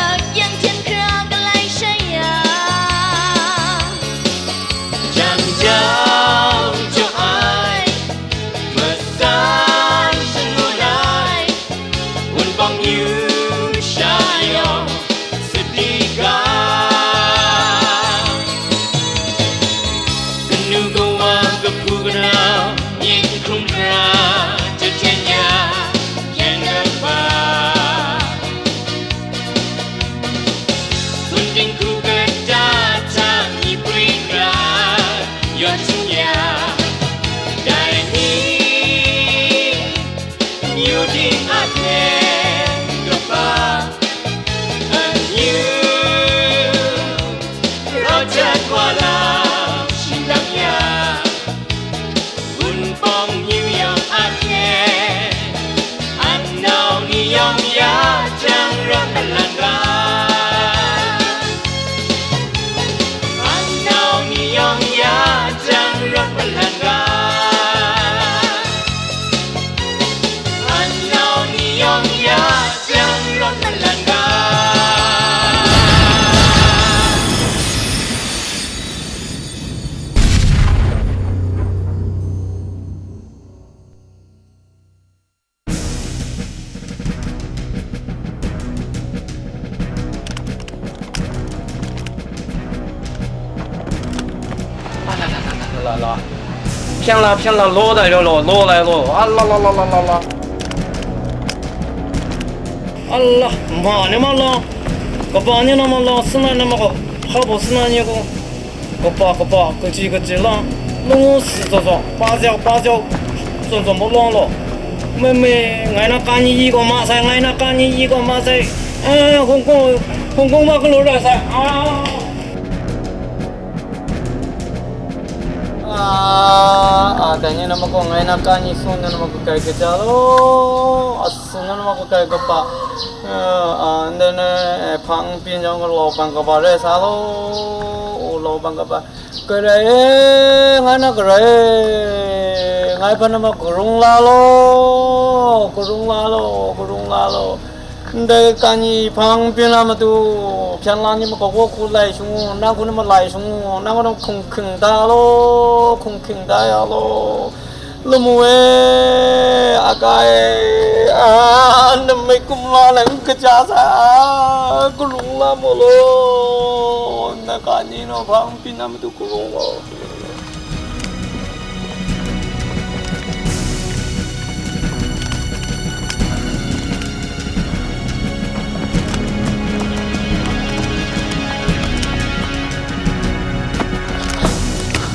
akyang hten hkra galai shai ya. Jang jau jaw ai, matsan shangun ai, wunpawng yu sha yawng sadi ga. Kanu kawa kabu kanau, yin hkrum hkra, jahten ya, yan kaba. Sunding hku kata hta myi pring ra, yaw htung ya, dai ni, amyu ting a hten kaba, amyu, raw jat wa lam shingdang ya, Wunpawng myu yawng a hte, anau ni yawng ya jang rawt malang ga. Anau ni yawng ya jang rawt malang ga. Anau ni yawng ya jang rawt malang ga. Hpyen la, hpyen la, law dai law, law, law lai law. A la la la la la la. A la, ma ni ma la, kaba ni na ma la, suna ni ma ko, hpa bo suna ni ko, kaba, kaba, kaji, kaji la, lungu si zaw zaw, pa zaw, pa zaw, zaw zaw, mo long law. Me me, ngai na ka ni yi ko ma sai, ngai na ka ni yi ko ma sai. Eh, Hong Kong, Hong Kong ma galaw ra sai. Ah. Ah, ah, dai ni na ma ko, ngai na ka ni sung na ma ko, kai kaja lo. As Sung nan wa kakai kaba, eh, ah, ndai na, eh, hpang pyin jang law bang kaba rai sa lo, u law bang kaba. Karai e, ngai na karai e, ngai hpa na ma karung la lo, karung la lo, karung la lo. Ndai ka ni hpang pyin la matu, hpyen la ni ma kawa hku lai shangu, nang hku na ma lai shangu, nang hku na hkung hking da lo, hkung hking da ya lo. Lamu e, aka e, a, namai kumla lang kaja sa, a, kalung la mu law, na ka ni naw hpang pyi na matu kalung law.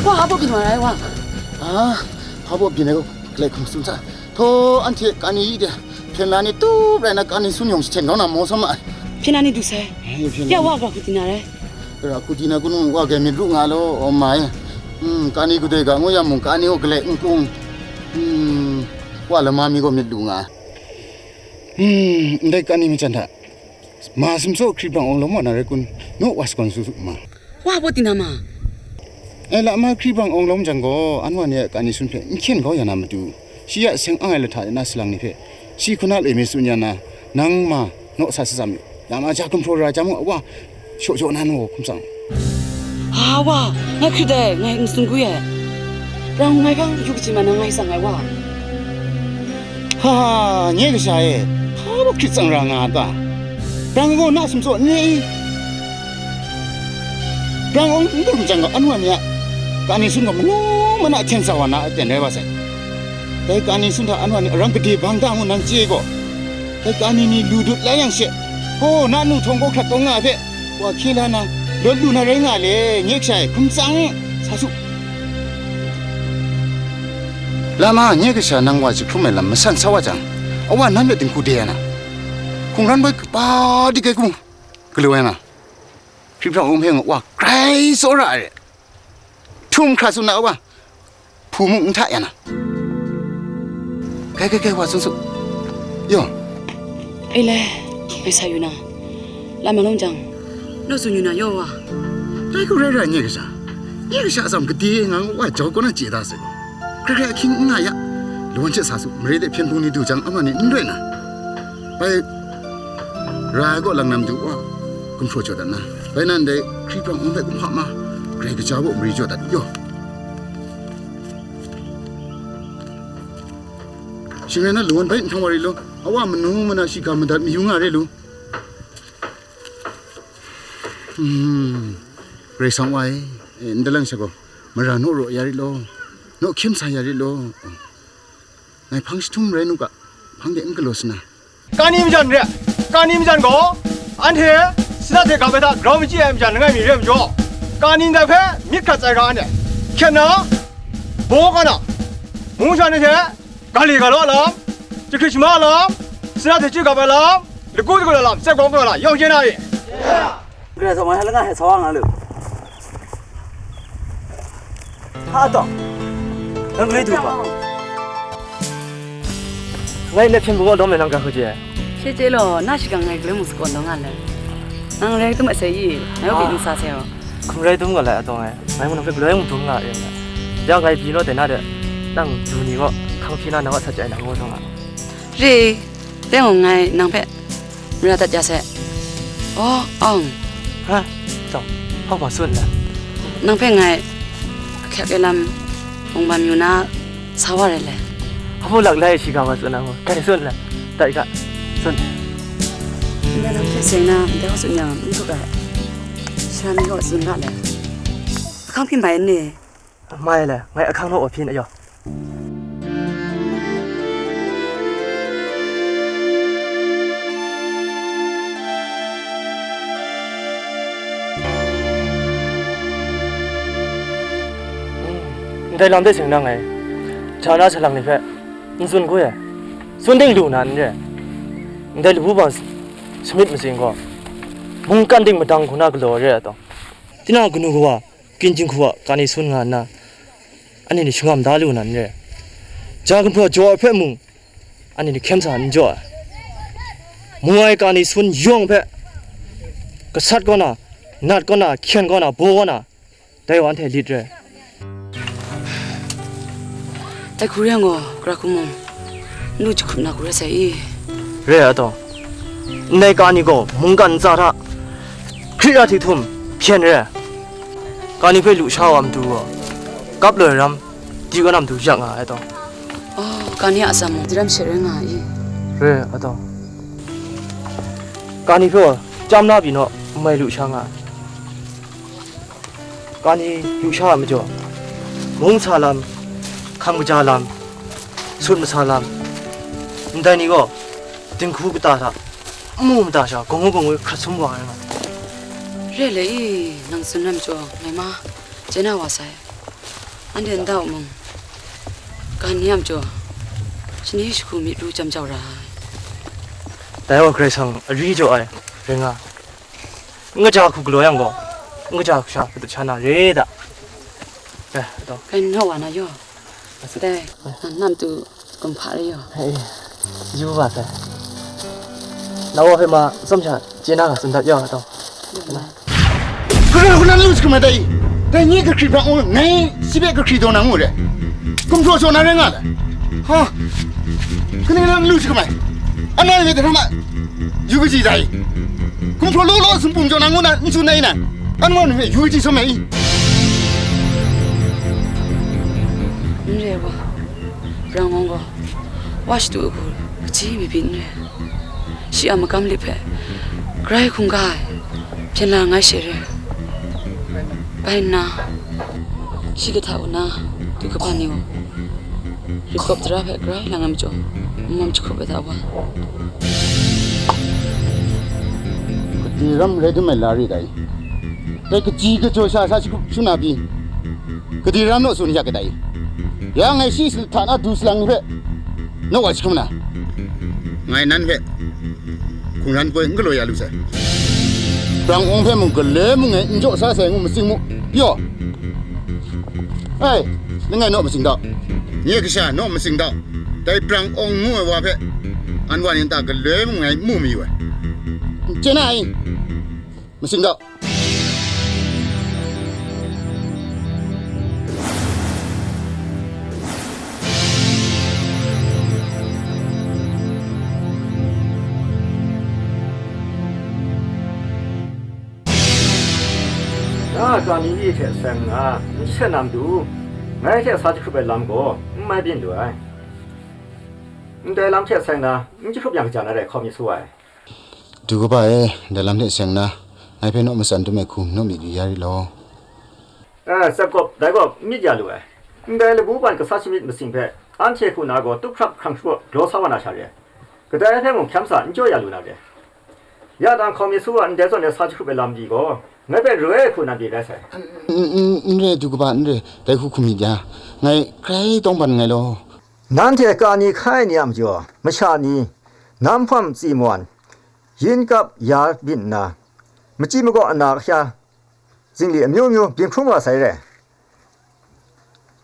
Wa, a baw byin wa ai wa. A, hpa baw byin ai gaw, galai hkum tsun hta. Htaw, anhte kani de, hpyen la ni tup rai na, kani sun yawng jahten kau na maw sa ma ai. Hpyen la ni du sai. Ai, hpyen la ya ni. Wa, wa kuti na rai. Ra kuti na kunung wa grai myit ru nga law, o ma e. Hmm, kani gudoi ga ngu yang mung, kani gaw galai n kung. Hmm, wa lama mi gaw myit lu nga ai. Hmm, ndai kani majan hta. Ma sumsaw hkri brang awng lawm wa na rai kun? Naw wa shakawn su su ma. Wa baw tina ma? E, lama hkri brang awng lawm jang gaw, anwa ni a kani sun hpe n hkyen kau ya na matu, shi a seng ang ai lahta de na salang ni hpe, shi hku na loi mi tsun ya na, nang ma, naw sa satsam mi, lama ja gumhpraw ra jang wa, shaw jaw na naw hkum tsang. Ha wa, ngai hkrit dai, ngai n tsun gwi ai. Brang ngai hpang yu kaji ma nang ngai tsang ai wa. Ha, nye kasha e, hpa baw hkrit tsang ra nga a ta? Brang gaw na sumsaw n re i? Brang awng n dum jang gaw, anwa ni a kani sun gaw manu mana hten sa wa na aten rai wa sai. Dai kani sun hta anwa ni arang gade bang da ngu nang chye gaw, dai kani ni lu dut la yang she, ho, na nu htawng gaw hkrat tawn nga ai hpe, wa hkye la na, lawt lu na rai nga le, nye kasha e, hkum tsang, sa su. Lama, nye kasha nang wa jahkrum ai lam masan sa wa jang, awa nan hpe dinghku de ai na, hkungran boi kaba di gai hku galaw ai na, hkrit hpra wung hpe wa grai tsawra ai re. Htum hkra tsun na wa, hpu mung n hta ya na. Kai, kai, kai, wa tsun su. Yaw. E le, ngai sa yu na. Lam malawng jang, naw tsun yu na yaw wa. Ngai hku rai rai nye kasha. Nye kasha atsam gade nga ngu wa jau kaw na chye da sai gaw, hkrai hkrai ahkying n nga ya. Lawan hte sa su, mare de hpyen hpung ni du jang, ama ni n rai na. Bai, ra ai gaw lang nam du wa, gumhpraw jaw dat na. Bai nan dai hkri prang awng hpe kumhpa ma, Karai Kasha baw mari jaw dat yaw. Shing rai na lawan bai nhtang wa ri law, a wa manu mana shiga madat mayu nga re lu. Hmm, Karai Kasang wa e, eh, ndai lang sha gaw, mara naw raw ya rit law, naw hkyem sa ya rit law. Ngai hpang jahtum rai nu ga, hpang de n galaw sa na. Kani majan re, kani majan gaw, anhte Sinat hte gap ai hta grau machyi ai majan langai mi re ai majaw, kani ndai hpe myit hkrat ai ga anhte hkyen na, baw ga na, mung sha ni hte ga li ga law a lam, jahkrit shama a lam, Sinat hte chyu gap ai lam, lagu dagu ai lam, tsep gawng galaw lam, yawng chye na i? Grai sa wa, langa hte sa wa nga lu. Ha taw, nang galoi du hpa? Ngai nep hpyen hpung kaw dawm ai nang ga hku chye ai. She chye law, na shakang ngai galoi mung sakawn taw nga le. Nang rai dum a sai i, ngai wa byin sa sai aw. Hkum rai dum ga lai a taw ngai, ngai mung nang hpe galoi mung dum nga re nga. Ya ngai byin naw dai na de, nang du ni gaw, hkang hpyi na nang a sat chye ai nang ngu taw nga. Re, dai gaw ngai nang hpe mara dat ya sai. Aw, awng. Ha? Taw, hpa hpa tsun la? Nang hpe ngai ahkyak ai lam mung bam yu na sa wa rai le. Hpa hpa lak lai shiga wa tsun na mu? Kai tsun la? Tai ga, tsun. Ndai lam hte seng na, ndai wa tsun yang, n hkrup ai. Sara mi gaw tsun ga le. Ahkang hpyi mai n ni? Mai le, ngai ahkang naw wa hpyi na yaw. Ndai lam de seng na ngai, ja na salang ni hpe n tsun hku e, tsun ding lu na n re. Ndai labu bang samit matsing gaw, mungkan ding madang hku na galaw re ai taw, tinang a kanu kawa, Kyin jinghku a kani sun nga nna, anhte ni shangam da lu na n re. Ja gumhpraw jaw ai hpe mung, anhte ni hkyen sa n jaw ai. Mu ai kani sun yawng hpe, gasat kaw na, nat kaw na, hkyen kaw na, baw kaw na, dai wa anhte lit re. Dai hku re ai gaw, gara hku mung, n lu jahkrup na hku re sai i? Re ai taw, ndai kani gaw mungkan ntsa hta hkrit ra hti htum hpyen re ai. Kani hpe lu sha wa matu gaw, kap loi ram, di kaw na matu yak nga ai taw. Oh, kani a atsam mung, di ram she rai nga ai i? Re ai taw. Kani hpe gaw, chyam la pyi naw, n mai lu sha nga ai. Kani yu sha ai majaw, mung sa lam, hkam kaja lam, sut masa lam, ndai ni gaw dinghku kata hta n mu mada sha, gawngngu gawngngu hkrat sum wa ai nga. Re le i, nang tsun ai majaw, ngai ma chye na wa sai. Anhte nta u mung, kani a majaw, shani shagu myit ru jam jau ra ai. Dai gaw Karai Kasang ari jaw ai, rai nga. N kaja hku galaw yang gaw, n kaja hku sha patut sha na re da. Eh, taw. Kai n wa na yaw. Dai, na nam tu kumhpa re yaw. Eh, yu ba sai. Na wa hpe ma tsawm sha chye na ga tsun dat yaw, taw. Karai hku nan lu sa hkrum ai dai, dai nye kahkri hpang u, ngai shi hpe kahkri daw na ngu re. Gumhpraw shaw na rai nga le. Ha! Kaning lam lu shi hkrum ai? Anhte hpe dai hkrum ai, yu kaji dai. Gumhpraw law law sumpu jaw na ngu na n tsun ai nan, anhte hpe yu kaji sawm ai i? N re wa, brang awng gaw, wa shadu ai hku kaji mi byin n re. Shi a magam lip hpe, grai hkungga ai, hpyen la ngai she re. Bai nna, shi lahta u na, du kaba ni gaw, rit kawp tara hpe grai lang ai majaw, n-, mam jahkrup ai hta wa. Gade ram rai dum ai la re dai. Dai kaji kajaw sha sa shakrup shuna pyi, gade ram naw tsun yak ai dai. Ya ngai shi lahta na du salang ni hpe, naw wa jahkrum na. Ngai nan hpe hkungran poi n galaw ya lu sai. Brang awng hpe mung gale mung e n jaw sa sai ngu matsing mu, pyaw. Ai, langai naw matsing dau. Nye kasha naw matsing dau. Dai brang awng ngu ai wa hpe, an wa ni nta gale mung ngai n mu mayu ai. Chye na ai, matsing dau. Kani hte seng nna n jahten na matu, ngai hte sa jahkrup ai lam gaw n mai byin lu ai. Ndai lam hte seng nna n jahkrup yang kaja na rai hkawm mi su ai. Du kaba e, ndai lam hte seng nna, ngai hpe naw matsan dum ai hku naw myit yu ya ri law. Eh, Tsep Kawp, dai gaw n myit ya lu ai. Ndai labu ban kasa shamyit masing hpe, anhte hku na gaw tup hkrap hkrang shapraw galaw sa wa na sha re ai. Kadai hpe mung hkyam sa n jaw ya lu na re. Ya dang hkawm mi su wa ndai zawn e sa jahkrup ai lam pyi gaw, ngai hpe roi ai hku nan pyi rai sai. N, n, n re, du kaba, n re, dai hku hkum myit ya, ngai grai tawngban nngai law. Nanhte Kani hkai ai ni a majaw, masha ni, nam hpawm tsi mawan, yin kap ya byin nna, machyi makaw ana kahya, zingli amyu myu byin hkrum wa sai re.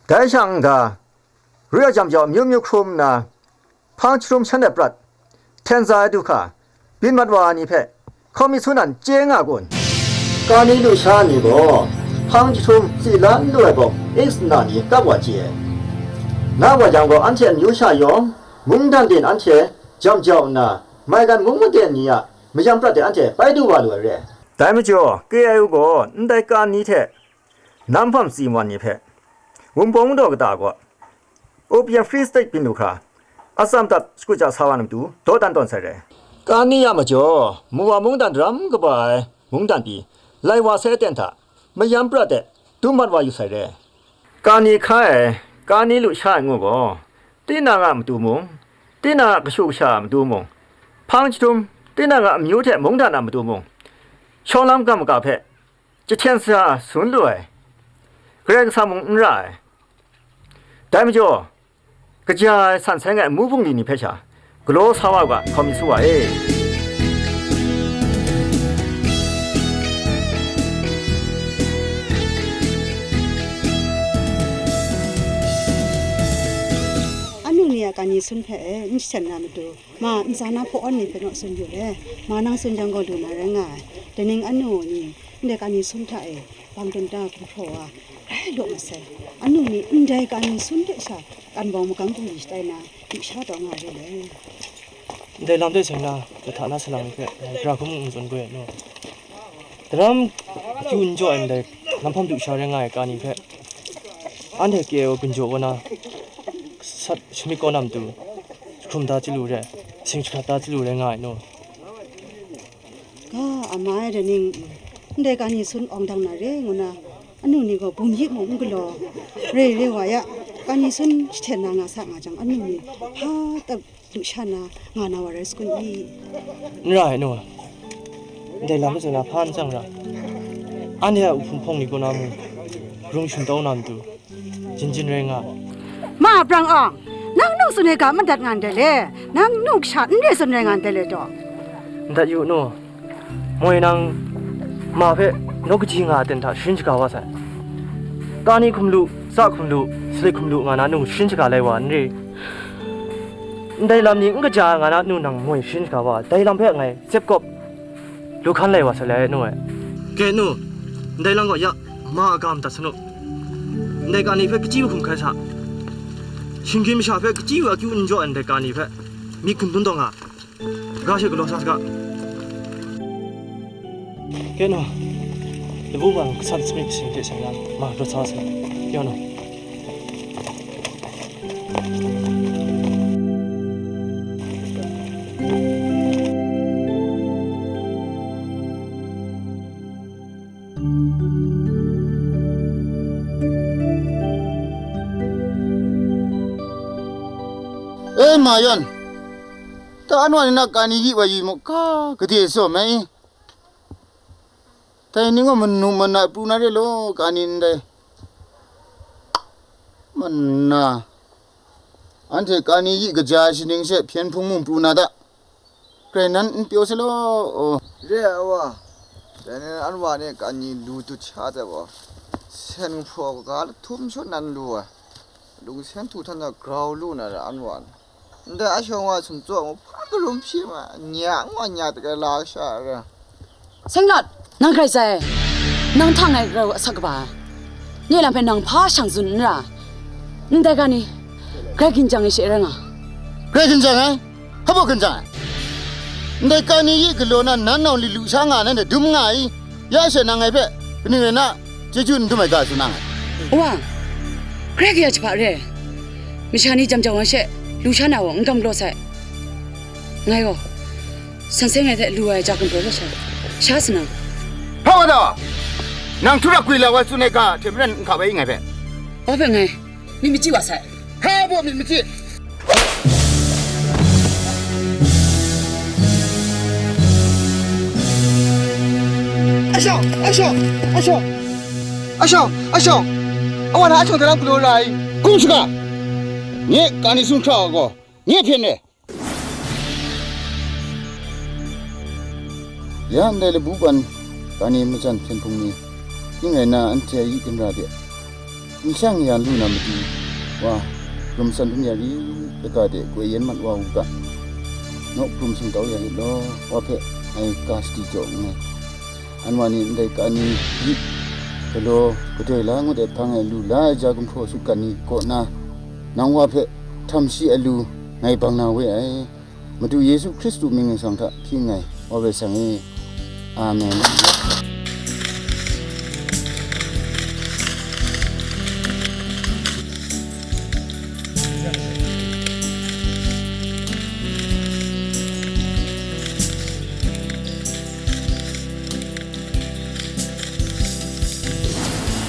Dai shang n ga, rui a jam jau amyu myu hkrum nna, hpang jahtum shan de prat, hten za ai du hka, byin mat wa ai ni hpe, hkawm mi su nan chye nga kun? Kani lusha ni gaw, hpang jahtum tsi lan lu ai bawk, X nna ni kap wa chye ai. Na wa yang gaw, anhte amyu sha yawng, mungdan byin anhte jam jau nna, maigan mung maden ni a mayam prat de anhte bai du wa lu ai re. Dai majaw, K I O gaw ndai Kani hte nam hpawm tsi mawan ni hpe, Wunpawng daw kata gaw, Opium Free State byin lu hkra, atsam dat shakut ja sa wa na matu dawdan tawn sai re. Kani a majaw, Muwa mungdan daram kaba ai mungdan pyi, lai wa sai aten hta, mayam prat de dum mat wa yu sai re. Kani hkai ai, Kani lusha ai ngu gaw, tinang a matu mung, tinang a kashu kasha a matu mung, hpang jahtum, tinang a amyu hte mungdan a matu mung, shawng lam ga maga hpe jahten sa sun lu ai, Karai Kasang mung n ra ai. Dai majaw, kaja ai san seng ai amu bungli ni hpe sha, galaw sa wa u ga, hkawm mi su wa e. Anu ni a Kani sun hpe e, n jahten na matu, ma ntsa na hpaw awn ni hpe naw tsun yu le, ma nang tsun jang gaw lu na rai nga ai. Daning anu ni, ndai Kani sun hta e, bang dum ta gumhpraw wa, rai law masai. Anu ni ndai Kani sun hte sha, kan bawng magam bungli shatai na, yu sha taw nga ru le. Ndai lam de seng na, jahta na salang ni hpe, ngai gara hkum n tsun gaw no. Daram akyu n jaw ai ndai, nam hpawm du sha rai nga ai Kani hpe, anhte K I O gun jaw wa na, sat shamyit kaw na matu, jahkrum da chyalu re, sing jahkrat da chyalu rai nga ai no. Ga, a ma ai Daning, ndai Kani sun awng dang na re ngu na, anu ni gaw bum yik mung n galaw, re re wa ya, Kani sun jahten na nga sa nga jang, anu ni hpa tap lusha na nga na wa rai sakun i? N ra ai, nu. Ndai lam majaw na hpa n tsang ra. Anhte a uhpung hpawng ni kaw na mung, rung shingtau na matu, jin jin rai nga. Ma Brang Awng, nang nu tsun ai ga madat nga ndai le, nang nu kasha n re tsun rai nga ndai le taw? Ndat yu, nu. Moi nang ma hpe naw kaji nga a ten hta sharin shaga wa sai. Kani hkum lu, tsa hkum lu, salit hkum lu nga na nu sharin shaga lai wa n re? Ndai lam ni n kaja ai nga na nu nang moi sharin shaga wa, dai lam hpe ngai tsep kawp lu hkan lai wa sai lai, nu e. Ke nu, ndai lam gaw ya, ma a ga madat sa nu. Ndai Kani hpe kachyi wa hkum hkai sa. Shinggyim masha hpe kachyi wa akyu n jaw ai ndai Kani hpe myit hkum dun taw nga. Ga she galaw sa saga. Keno, labu bang kasat sumit kasing hte seng yang, ma, rawt sa sa. Keno. E, ma yan, ta anwa ni na Kani yi wa yi mu ka, gade saw mai. Dai ni gaw manu mana pru na re law, Kani ndai. Mana, anhte Kani yi kaja ai shaning she hpyen hpung mung pru na ta. Grai nan n pyaw sai law, aw. Re ai wa, dai ni anwa ni Kani lu dut sha ai wa, sen hpraw kaga lahtum shawn nan lu ai. Lungsen htu htan na grau lu na ra anwa ni. Ndai a shawng wa sumtsaw mu hpa karum hpyi ma, nya nwa nya dagrai la kasha ra. Seng Lawt, nang grai sai, nang hta ngai rau asak kaba ai. Nye lam hpe nang hpa shang tsun n ra. Ndai ga ni, grai ginjang ai she rai nga. Grai ginjang ai? Hpa baw ginjang ai? Ndai Kani yi galaw na nan nawng li lu sha nga nan de dum nga i? Ya she nang ngai hpe, kaning rai na, chyeju n dum ai ga tsun nang ai. Wa, grai kaya jahpa re ai. Masha ni jam jau wan she, lu sha na gaw n gam galaw sai. Ngai gaw, san seng ai hte lu ai ja gumhpraw sha, sha sa na. Hpa wa da! Nang htura gwi la wa tsun ai ga hte maren n hka bai ngai hpe. Wa hpe ngai, myit machyi wa sai. Hpa baw myit machyi! Ashawng! Ashawng! Ashawng! Ashawng! Ashawng! Awa na ashawng hta na galaw ra ai. Hkum shaga! Nye kani sun hkra wa gaw, nye hpyen re. Ya ndai labu ban kani majan hpyen hpung ni, ning rai na anhte a yi ginra de, nshang yan lu na matu wa, hkrum san htum ya rit, laka de goi yen mat wa u ga, naw hkrum singtau ya rit law, wa hpe ngai ga sadi jaw nngai. Anwa ni ndai kani yi galaw gadoi la ngut ai hpang e lu la ai ja gumhpraw sut gat ni kaw na, nang wa hpe htam shi ai lu ngai bang na we ai. Madu Yesu Hkristu mying ningsang hta hpyi nngai, wa bai sang e. Amen.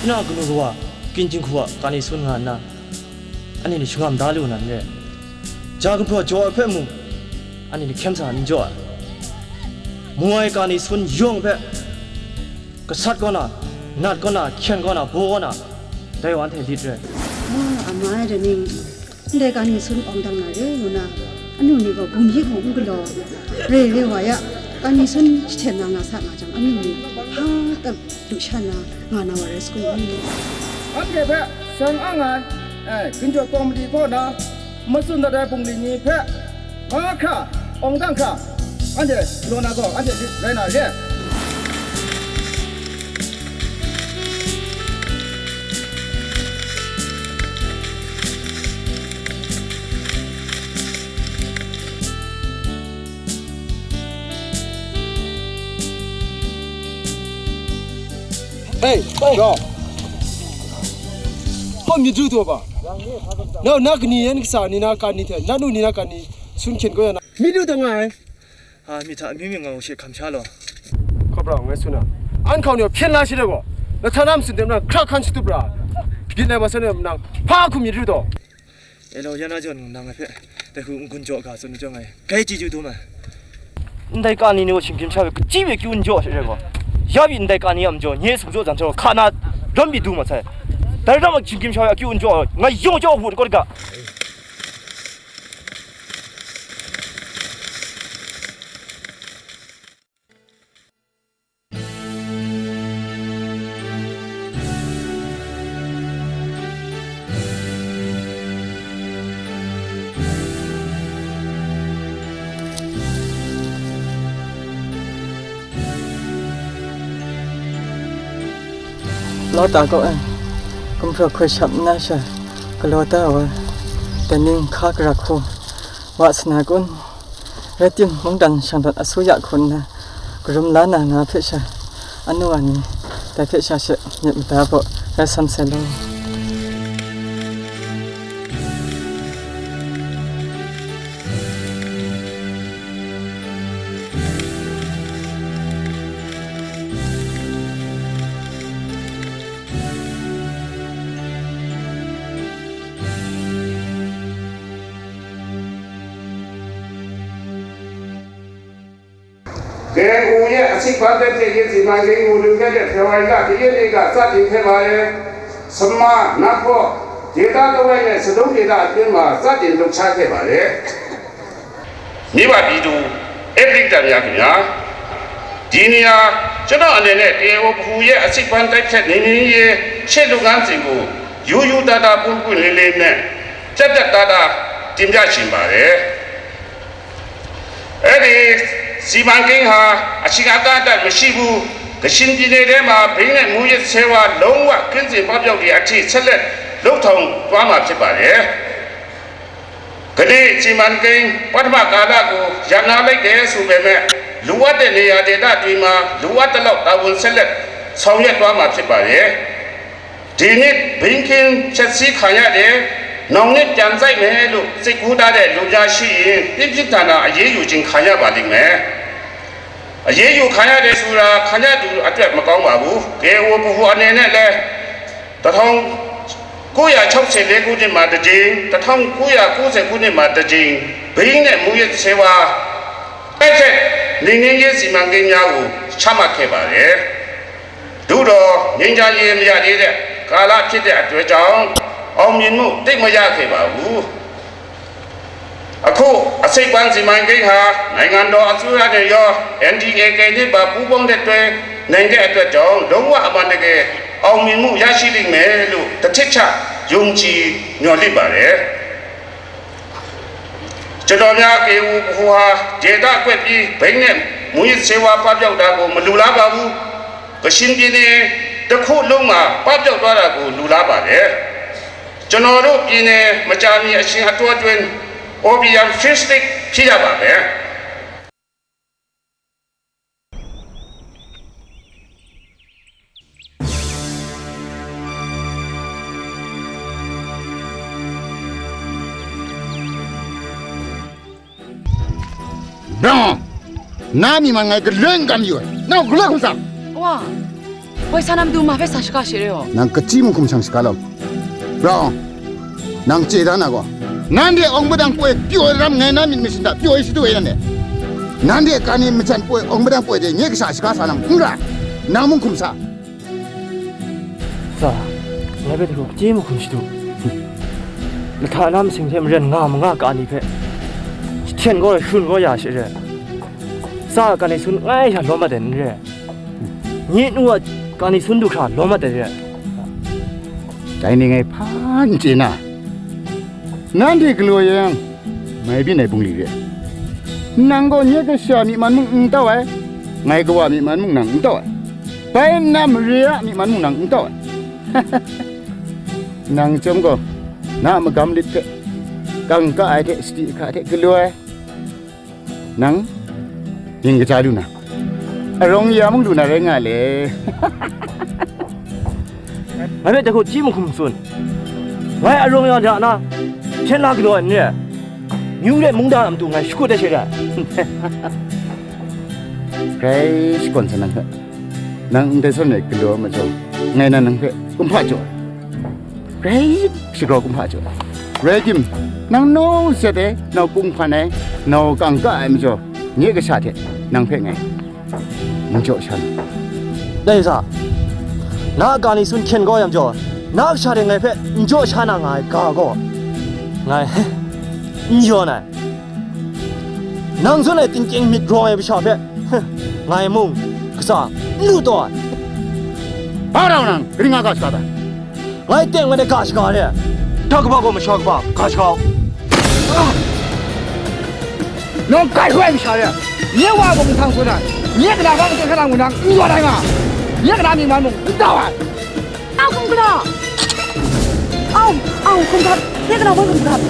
Hpyi na kanu kawa, kyin jinghku a kani sun nga nna, anhte ni shangam da lu na n re. Ja gumhpraw jaw ai hpe mung, anhte ni hkyen sa n jaw ai. Mu ai kani sun yawng hpe, gasat kaw na, nat kaw na, hkyen kaw na, baw kaw na, dai wa anhte lit re. Nga a ma ai da ning, ndai kani sun awng dang na re ngu na, anu ni gaw bum yik mung n galaw, re re wa ya, kani sun jahten na nga sa nga jang, anu ni hpa tam lu sha na nga na wa rai sagu i? Anhte hpe sang ang ai, eh, ginjaw kawmadi kaw na, matsun dat ai bungli ni hpe mahkra awng dang hkra, anhte galaw na gaw, anhte lit rai na re. Hei, hei, gaw. Hpa myit ru taw ba? Nau na kani yan kasa ni na kani hte, na nu ni na kani sun hkyen kau ya na. Myit ru taw nga ai. A, myit hta amyu myu nga u she hkam sha law. Hkawp ra ngai sun na. An hkau ni hpyen la shi re gaw. Na hta na matsun de mung hkra hkan shatup ra. Byin ai wa sa ni mung hpa hkum myit ru taw. E law, ya na jawn nang ngai hpe, dai hku n-gun jaw ga tsun ni chyawm ai, grai chyeju dum ai. Ndai kani ni gaw shinggyim sha we, kachyi we kyu n jaw she re gaw, ya pyi ndai kani a majaw, nye sumjaw jan jaw, hka na ram pyi du ma sai. Dai ram a shinggyim sha we akyu n jaw, ngai yawng jaw hpu kawt ga. Lawta kaw e, gumhpraw hkoi shap nna sha, galaw da ai, daning hka gara hku, wa sa na kun? Rai timung, mungdan shang dat asu ya hku nna, karum la na nga hpe sha, anu a ni, dai hpe sha she myit mada baw rai sam sai law. K N O ye atsik hpan tai hte yin si man king mu lu hkrai hte Hpewari la kayyin ni ga tsat ding hkrai ma ai. Sama, Nahpaw, Deta Tawai me Sadung Deta atun ma tsat ding luk sha hkrai ma ai. မိဘပြည်သူ အဲၣ်တရံၣ်တံၢ်မများခင်ဗျာ။ ဒီနေရာ ကျွန်တော်အနေနဲ့ K N O ပဟူရဲ့ အစိတ်ပိုင်းတိုက်ခိုက်နှိမ်နင်းရေး ရှေ့လုပ်ငန်းစဉ်ကို ရိုးရိုးသားသား ပွင့်ပွင့်လင်းလင်းနဲ့ ပြတ်ပြတ်သားသား တင်ပြချင်ပါတယ်။ အဲ့ဒီစီမံကိန်းဟာ အချိန်အကန့်အသတ်မရှိဘူး။ ကချင်ပြည်နယ်ထဲမှာ ဘိန်းနဲ့မူးယစ်ဆေးဝါး လုံးဝကင်းစင်ပပျောက်တဲ့အထိ ဆက်လက်လုပ်ဆောင်သွားမှာဖြစ်ပါတယ်။ ကနေ့စီမံကိန်းပထမကာလကို ရပ်နားလိုက်တယ်ဆိုပေမဲ့ လိုအပ်တဲ့နေရာဒေသတွေမှာ လိုအပ်သလောက်တာဝန်ဆက်လက် ဆောင်ရွက်သွားမှာဖြစ်ပါတယ်။ ဒီနှစ် ဘိန်းခင်းဖျက်ဆီးခံရတယ်၊ နောင်နှစ်ပြန်စိုက်မယ်လို့ စိတ်ကူးထားတဲ့ လူများရှိရင် ပြင်းပြင်းထန်ထန် အရေးယူခြင်းခံရပါလိမ့်မယ်။ အရေးယူခံရတယ်ဆိုတာ ခံရသူအတွက် မကောင်းပါဘူး။ ကဲအို ပဟူ အနေနဲ့လည်း တစ်ထောင်ကိုးရာခြောက်ဆယ့်လေးခုနှစ်မှာတစ်ကြိမ်၊ တစ်ထောင်ကိုးရာကိုးဆယ့်ခုနှစ်မှာတစ်ကြိမ် ဘိန်းနဲ့မူးယစ်ဆေးဝါး တိုက်ဖျက်နှိမ်နင်းရေးစီမံကိန်းများကို ချမှတ်ခဲ့ပါတယ်။ သို့သော် ငြိမ်းချမ်းရေးမရသေးတဲ့ ကာလဖြစ်တဲ့အတွက်ကြောင့် အောင်မြင်မှုသိပ်မရခဲ့ပါဘူး။ အခု အစိတ်ပိုင်းစီမံကိန်းဟာ နိုင်ငံတော်အစိုးရနဲ့ရော NDAA နဲ့ပါ ပူးပေါင်းလက်တွဲနိုင်တဲ့အတွက်ကြောင့် လုံးဝအမှန်တကယ် အောင်မြင်မှုရရှိလိမ့်မယ်လို့ တစ်ထစ်ချယုံကြည်မျှော်လင့်ပါတယ်။ ကျွန်တော်များ ကရင်ပူဟာ ဒေသကွက်ပြီး ဘိန်းနဲ့မူးယစ်ဆေးဝါး ပပျောက်တာကို မလိုလားပါဘူး။ ကချင်ပြည်နယ်တစ်ခုလုံးမှာ ပပျောက်သွားတာကို လိုလားပါတယ်။ ကျွန်တော်တို့ပြည်နယ် မကြာမီအချိန်အတောအတွင်း Opium Free State ဖြစ်ရပါမယ်။ ဘရန် နမီးမန်ငါကလွင်ကမ်ယူ နဂလကမ်စမ် ဝါ ပဝဲဆာနမ်ဒူမႃးဖဲဆာရှကားရှေ့ရဲဢေႃႈ နင်ကစံမုၢ်ခုမ်ဆမ်ရှကားလီၤ ဘရန် နင်ကၠေႇတၢၼ်းနၢ်ဂေႃႈ နန်းတေအောင်ပဒံပွေပျော်ရမ်းငဲနန်းမြင့်မရှင်တာပျော်ရှိသူဝဲနန်းနဲ့ နန်းတေကာနေမကြံပွေအောင်ပဒံပွေတဲ့ငဲကစားစကားစားနံၣ်မူရာ နန်းမုံခုမ်စား Tsa, ngai hpe daru kachye mahkum shadu, lahta na masing hte maren nga ma nga ka ni hpe, jahten gaw, sharun gaw ya she re, tsa a ka ni sun ngai sha lawm mat ai n re, nye nu a ka ni sun du hkra lawm mat ai re. Dai ni ngai hpa n chye na, nanhte galaw yang, mai byin ai bungli re ai. Nang gaw nye kasha myi man mung n tau ai, ngai kawa myi man mung nang n tau ai, bai nna mare a myi man mung nang n tau ai. Nang chyawm gaw, na a magam lit hpe, kangka ai hte sadi hkra hte galaw ai, nang ning kaja lu na, arawng ya mung lu na rai nga le. Ngai hpe dai hku hti mahkum tsun, ngai arawng ya ja na, hpyen la galaw ai n re ai, myu de mungdan a matu ngai shakut ai she re ai. Grai shakawn sa nang hpe, nang ndai zawn e galaw ai majaw, ngai nan nang hpe kumhpa jaw ai, grai shagrau kumhpa jaw ai, rai tim, nang nau zet ai, nau kung hpan ai, nau kangka ai majaw, nye kasha hte nang hpe ngai n jaw sha na. Dai sa, na a ka ni sun hkyen kau yang majaw, na kasha hte ngai hpe n jaw sha na nga ai ga gaw, ngai n yawn ai. Nang zawn ai tingkying myit rawng ai masha hpe, ngai mung, katsa n lu taw ai. Hpa rau nang, kaning nga ga shaga ta? Ngai teng ngai de ga shaga re. Hta kaba gaw masha kaba ga shaga u. Nang kai hkoi masha re, nye wa gaw mung htang tsun ai, nye kana bang teng hkra ngu nang n yawn ai nga, nye kana myi man mung n tau ai. Au, hkum gala! Au, au, hkum gap! Nye kana woi hkum gap!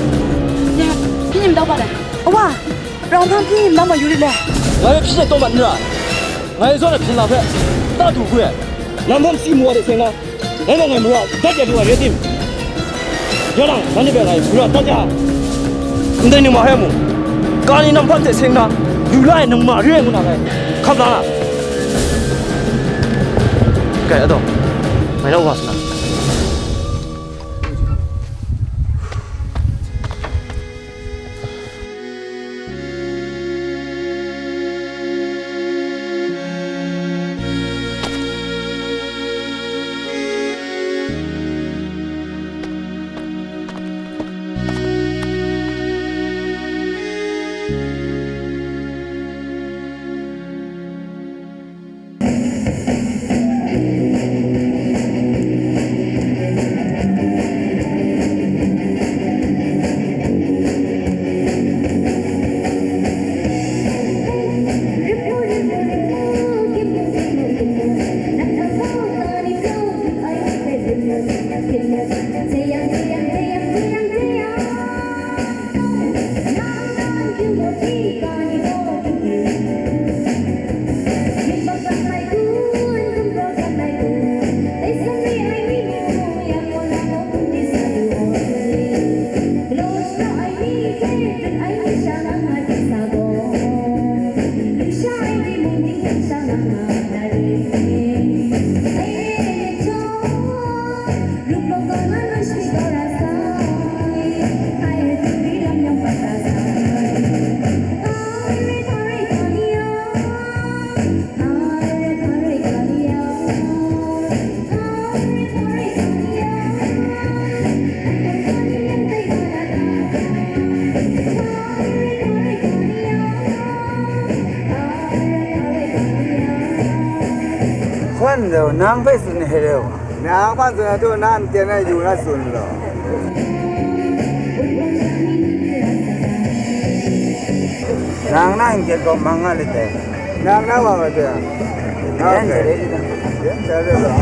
Nye, hpyi ni madau ga dai. Awa, rau hpang hpyi ni madau ma yu rit le. Ngai hpe hpyi e taw mat n ra, ngai zawn ai hpyen lam hpe ta du hku e, nang hpang si mu wa de seng na. Ngai gaw ngai mara dat ya lu ai rai tim, ya lang, nanhte hpe ngai mara dat ya. Ndai ningma hpe mung, ka ni nang hpang hte seng na, lu la ai ningma re ai ngu na ngai hkam la na. Kai, adaw, ngai nang wa sa na. Hkan dau, nang hpe tsun ai re wa? Nang hpa tsun ai tu, na nten ai yu na tsun law. Nang na nten gaw mang nga let dai. Nang na wa nga dai. Yen dai re. Yen dai re law.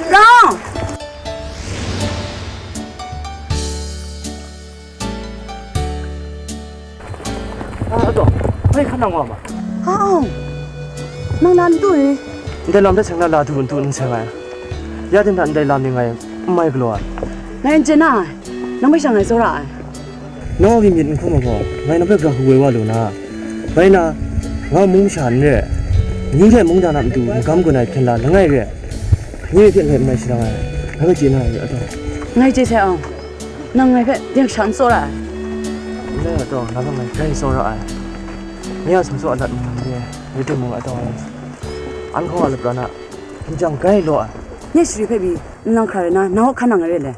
Rau! A, a taw, hpai hkan nang wa ma? Hau, nang na n tu ni? Ndai lam hpe seng na la du n tu n seng ai. Ya ting hta ndai lam ni ngai n mai galaw ai. Ngai n chye na ai, nang hpe sha ngai tsawra ai. Nawng a myit n hkum ai gaw, ngai nang hpe gara hku woi wa lu na. Rai na, nga mung masha n re, ni hte mungdan a matu magam gun ai hpyen la langai re, nye hte ngai n mai shalang ai, ngai hpe chye na re, a taw. Ngai chye sai aw, nang ngai hpe ding sha n tsawra ai. N rai a taw, nang hpe ngai grai tsawra ai. Nye a sumsawk a lat nang re, rai timung a taw, an hkaw a lapran a, hkinjang grai law ai. Nye shari hpe pyi, nlang hkra rai na, nang hkan nang ai re le.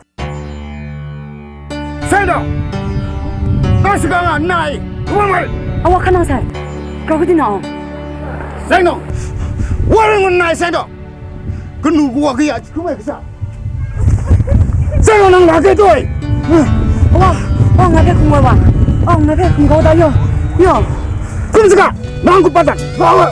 Sai dawng! Ngai shaka nga nna e, hkrum ai! Awa hkan nang sai, grau hku di na aw. Sai dawng! Wa rai ngut nna e, sai dawng! Kanu kawa kaya jahkrum ai kasha! Sai dawng, nang la kre taw e! Awa, awa, ngai hpe hkum wai wa, awa, ngai hpe hkum kau da yaw, yaw! Hkum saga! Nang ku pat dat, ga wa!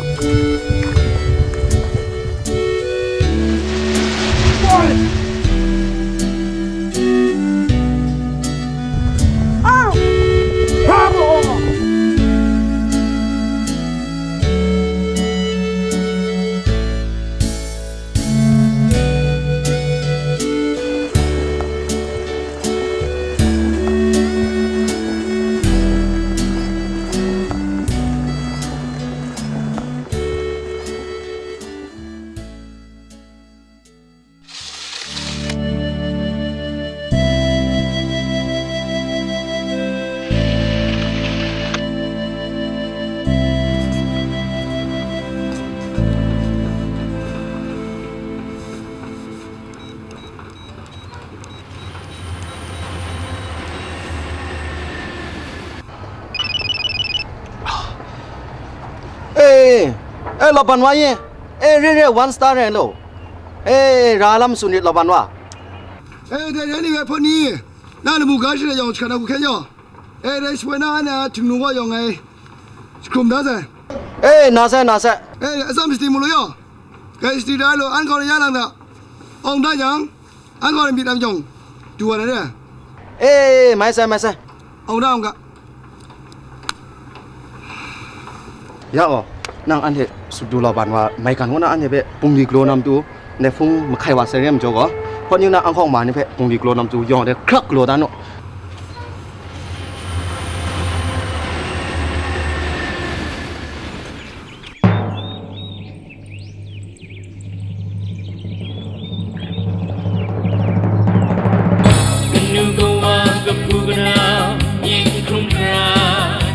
E, laban wa ye. E, re re, one star re lo. E, ra lam tsun rit laban wa. E, dai rai ni we hpawt ni, na lamu ga shara yawng shaka na ku hkyen yaw. E, dai shapoi na ana Htingnu wa yawng ai. Shakrum da sai. E, na sai, na sai. E, atsam shati mu lo yaw. Kai shati da lo, an kaw na ya lang da. Awng da yang, an kaw na myit lam jawng, du wa na re. E, mai sai, mai sai. Awng da, awng ga. Ya gaw, nang anhte sut du laban wa, maigan kaw na anhte hpe bungli galaw na matu, ndai hpung mahkai wa sai re majaw gaw, hpawt ni na anhkawng ma ni hpe bungli galaw na matu, yawng de hkrak galaw dan u. Kanu kawa kapu kana, yin hkrum hkra,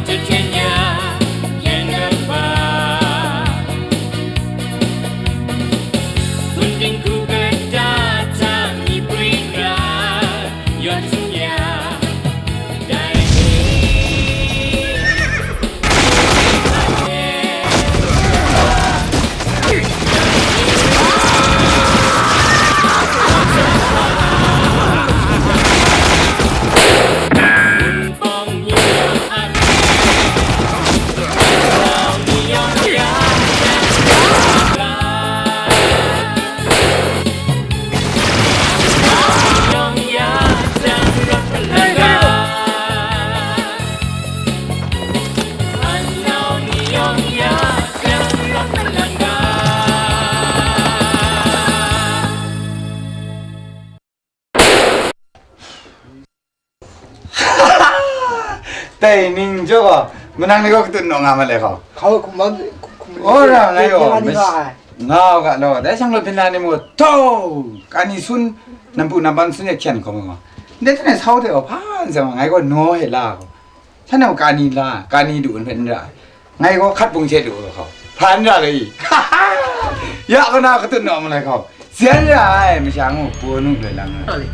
jahten ya, yan kaba. Kun dinghku kata hta, myi pri hkra, yawn sung ya, dai ni. Dai ning jaw gaw, manang ni gaw katut naw nga ma le gaw. Hkau hkum, hkum, ora, ngai gaw, nga ai. Nga u ga law, dai shang law, hpyen la ni mung, tau, kani sun, nampu nampan sun ya hkyen hkawm ai gaw. Ndai hten e sau hte gaw, hpa n sa ma, ngai gaw naw e la gaw. Shan nang kani la, kani du n hpe n ra ai. Ngai gaw hkat bung hte du ai hkau. Hpa n ra le i? Ya kaw na katut naw malai hkau. Zen ra ai, masha ngu, punu loi lang ai.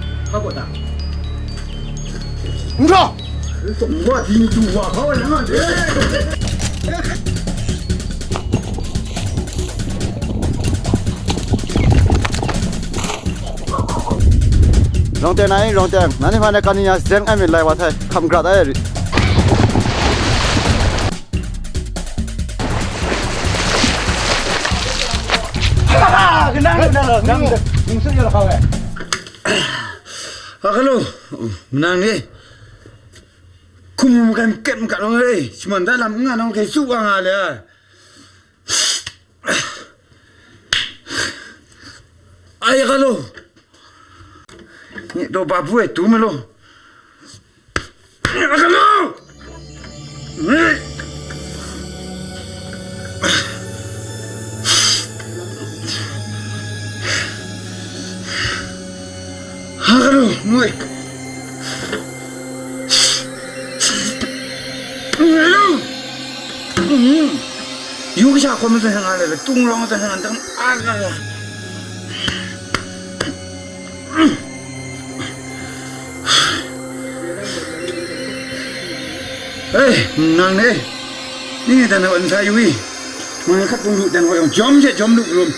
Nga di du wa hkau ai, nga de. Rong teng na i, rong teng, nanhte hpa na kani ya zen ai mi lai wa htai, hkam gra da ai ri. Kanang, kanang, nang, nang, nang, nang, Akalo, manang ni, hkum makan ket makat long e, shaman da lam n nga nang hkrai tsu wa nga le ai. Ai, akalo, ni do ba bu e tu ma lo. Yu kasha hkawm matsat nga le, tung rawng matsat nga dang a ga ga. Hei, nang ne, ning e dan hoi n sa yu i? Nang hkat bung lu dan hoi yawng jawm she jawm lu rum.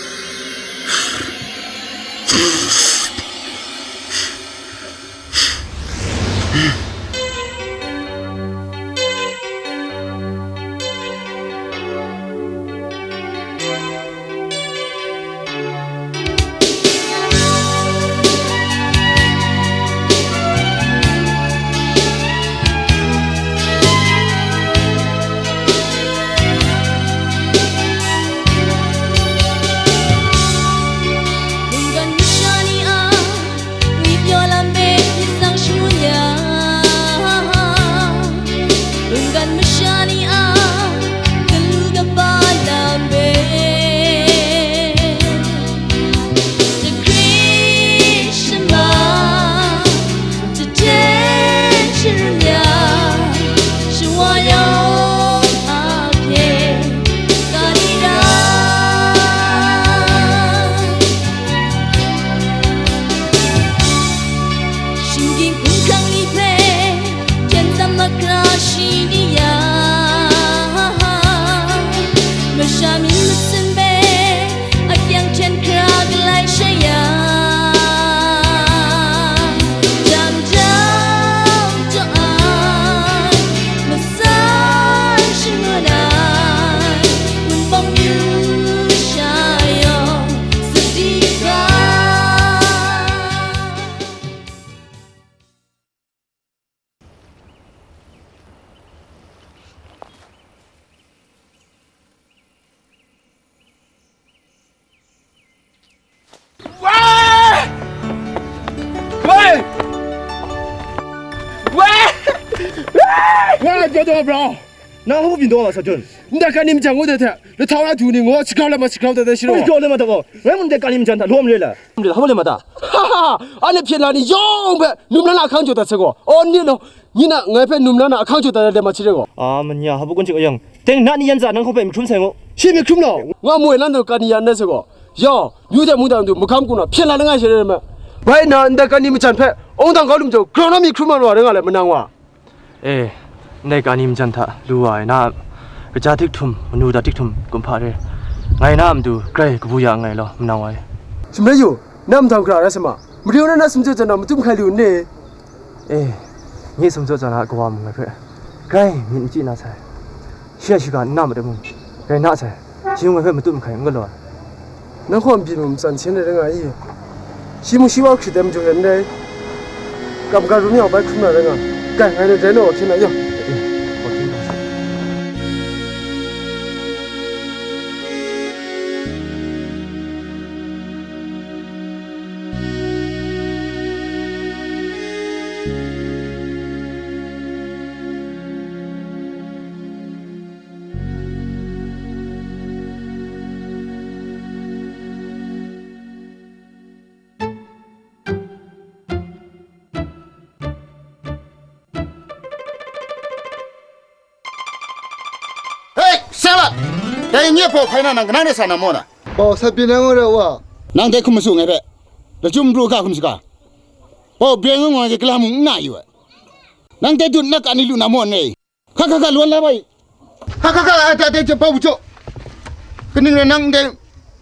Ai, bra daw, bra. Nang hpa byin daw ma sa jun? Ndai kani majan ngu de hte, lahta wa du ni ngu, shagrau lam ma shagrau dat dat shi Hpa law. Byin daw le ma ta gaw, ngai mun ndai kani majan hta lawm re la. Hpa byin daw le ma ta? Ha, ha, ha, anhte hpyen la ni yawng hpe num la na ahkang jaw dat sai gaw. Aw, ni law, ni na ngai hpe num la na ahkang jaw dat ai lam ma hti re gaw. A, manya, hpa kun chik a yang, teng na ni yan za nang hkawhpe myit hkrum sai ngu. Shi myit hkrum law, nga moi lan daw kani yan rai sai gaw. Yawng, yu de mungdan du, magam kun na hpyen la langai she re me. Bai na, ndai kani majan hpe, awng dang kau lu majaw, grau na myit hkrum na wa rai nga le, manang wa. E, ndai kani majan hta lu wa ai na a kaja tik htum, manu da tik htum kumhpa re, ngai na a matu grai kabu ya nngai law, manang wa e. Sumrai yu, na a mahtang hkra rai sa ma, mari wa na na sumjaw jan na matut mahkai lu n ni? E, nye sumjaw jan a kawa mung ngai hpe grai myit n chyi na sai. Shi a shiga n na madat mung, rai na sai. Shi mung ngai hpe matut mahkai n galaw ai. Nang hkaw n byin mu, matsan hten ai rai nga i? Shi mung shi wa hkrit ai majaw rai n rai. Kam ga rum yang bai hkrum na rai nga. Kai, ngai nang dai naw wa hkyen na yawng. Hei, Sala! Dai nye pawg hkai na nang kanang de sa na maw na? Pawg sa byin ai ngu ra wa. Nang dai hkum masu ngai hpe. Lachyum pru ga hkum shaga. Pawg byen ngu ngai galam mung n na yu ai. Nang dai dut na kani lu na maw n rai? Hka, hka, hka, lun la bai. Hka, hka, hka, a, dai, dai, dai, pawg bu jaw. Kaning rai nang ndai,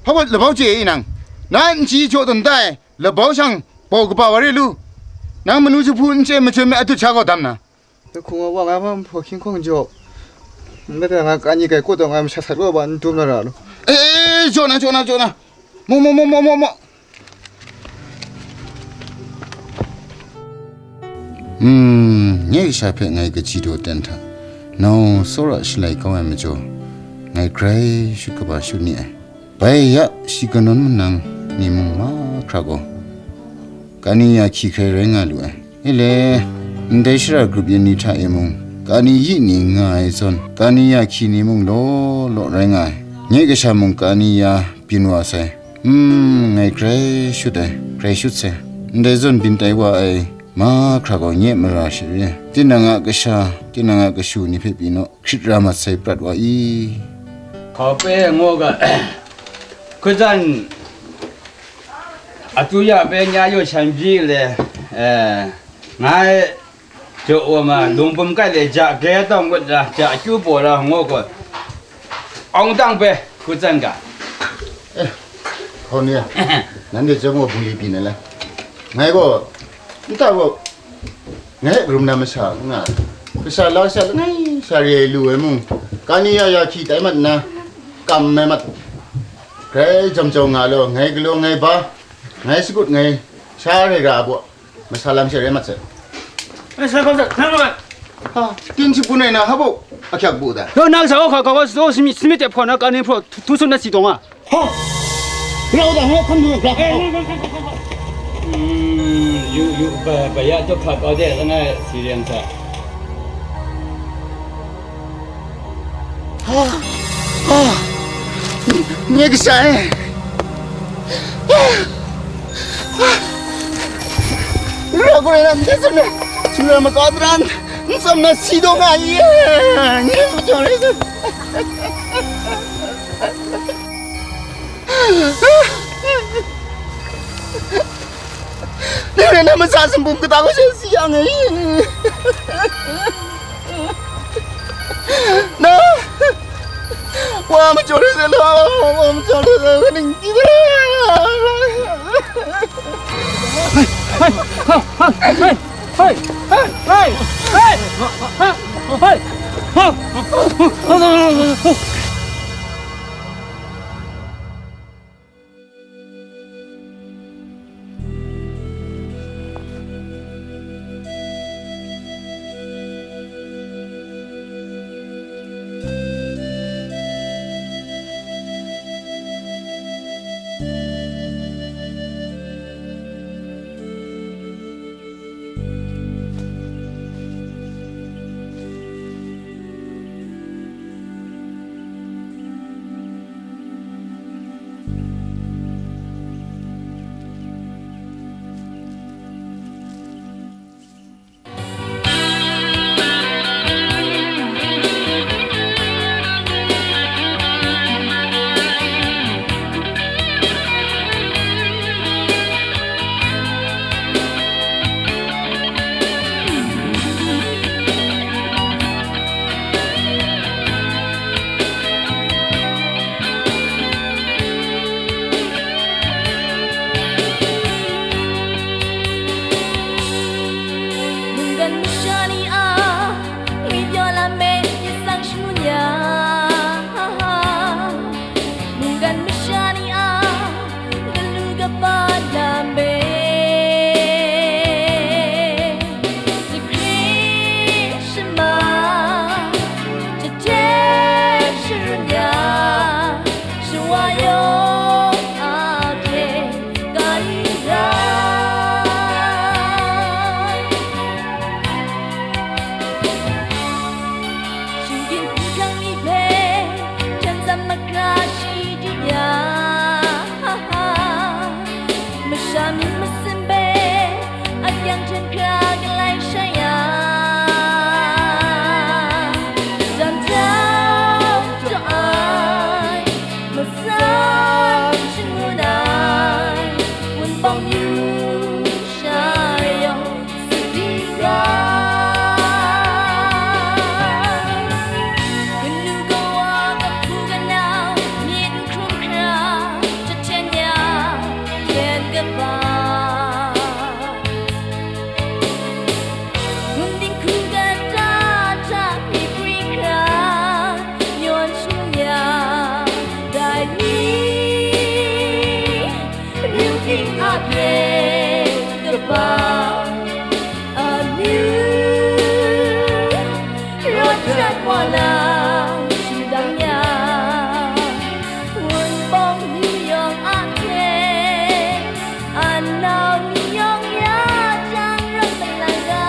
hpa labau chye i nang. Na nchyi jaw tawn tai, labau shang, pawg kaba wa re lu. Nang manu jahpu n chye majun me a dut sha gaw dam na. Dai hkum wa, wa ngai hpa hpaw hkying hkawng jaw. Ndai ta nga kani kai kut taw ngai masha sat wa ba n dum na ra lu. E, e, e, jaw na, jaw na, jaw na. Maw, maw, maw, maw, maw, maw. Hmm, nye kasha hpe ngai kaji daw ten hta, nau tsawra shalai kau ai majaw, ngai grai shut kaba shut ni ai. Bai ya, shi kanawn manang ni mung mahkra gaw, kani ya hkyi hkrai rai nga lu ai. E le, ndai shara grup yin ni hta e mung, kani yi ni nga ai zawn, kani ya hkyi ni mung law law rai nga ai. Nye kasha mung kani ya byin wa sai. Hmm, ngai grai shut ai, grai shut sai. Ndai zawn byin tai wa ai mahkra gaw nye mara share, tinang a kasha, tinang a kashu ni hpe pyi naw, hkrit ra mat sai prat wa i? Hkau pe ngu ga, hkutan atu ya pe nya yu shan byi le, eh, ngai jaw wa ma, lung bum kai le ja ge tawng gut ra, ja akyu paw ra ngu gaw, awng tang pe hkutan ga. Eh, hkau ni a, nanhte chyawm gaw bungli pyi na le. Ngai gaw, nta gaw, ngai hpe karum na masha n nga ai. Kasha la kasha langai sha re ai lu ai mung, kani ya ya hkyi tai mat nna, kam ai mat, grai jam jau nga law, ngai galaw ngai ba, ngai sagut ngai sha rai ra ai baw, masa lam she rai mat sai. Ngai sa hkam sa, nang rai. Ha, ting shi pun ai na, ha bu, a hkyak bu da. Lo nang sa o hka, ka wa so simi, simi te hpon na, ka ni hpro, tu, tu sun na si dong a. Ha! Grau da, ha, hkam du, grau. Hmm, yu, yu, ba, ba ya, to hpa kau de, langai si riang sa. Ha! Ha! Nye kasha e. Grau gaw rai na, ndai zawn e, sumra maka daran, n tsawm na si dawng nga ye, nye majaw rai sa. Nang rai na, matsa sumpu kata gaw she si yang e. Na, wa majaw rai sa law, wa majaw rai sa, kaning di da. Masha myit masin hpe akyang hten hkra galai shai yang, dan jau jaw ai, matsan shangun ai, wunpawng yu sha yawng sadi ga. Kanu kawa, kahpu kanau, myit n hkrum hkra, jahten ya, len kaba. Gunding hku kata hta myit pri hkra, yawn shum ya, dai ni, Yu ting a hpe kaba amyu rawt dat wa na shingdang ya, wunpawng ni yawng a hte a nau ni yawng ya jang rawt malang ga.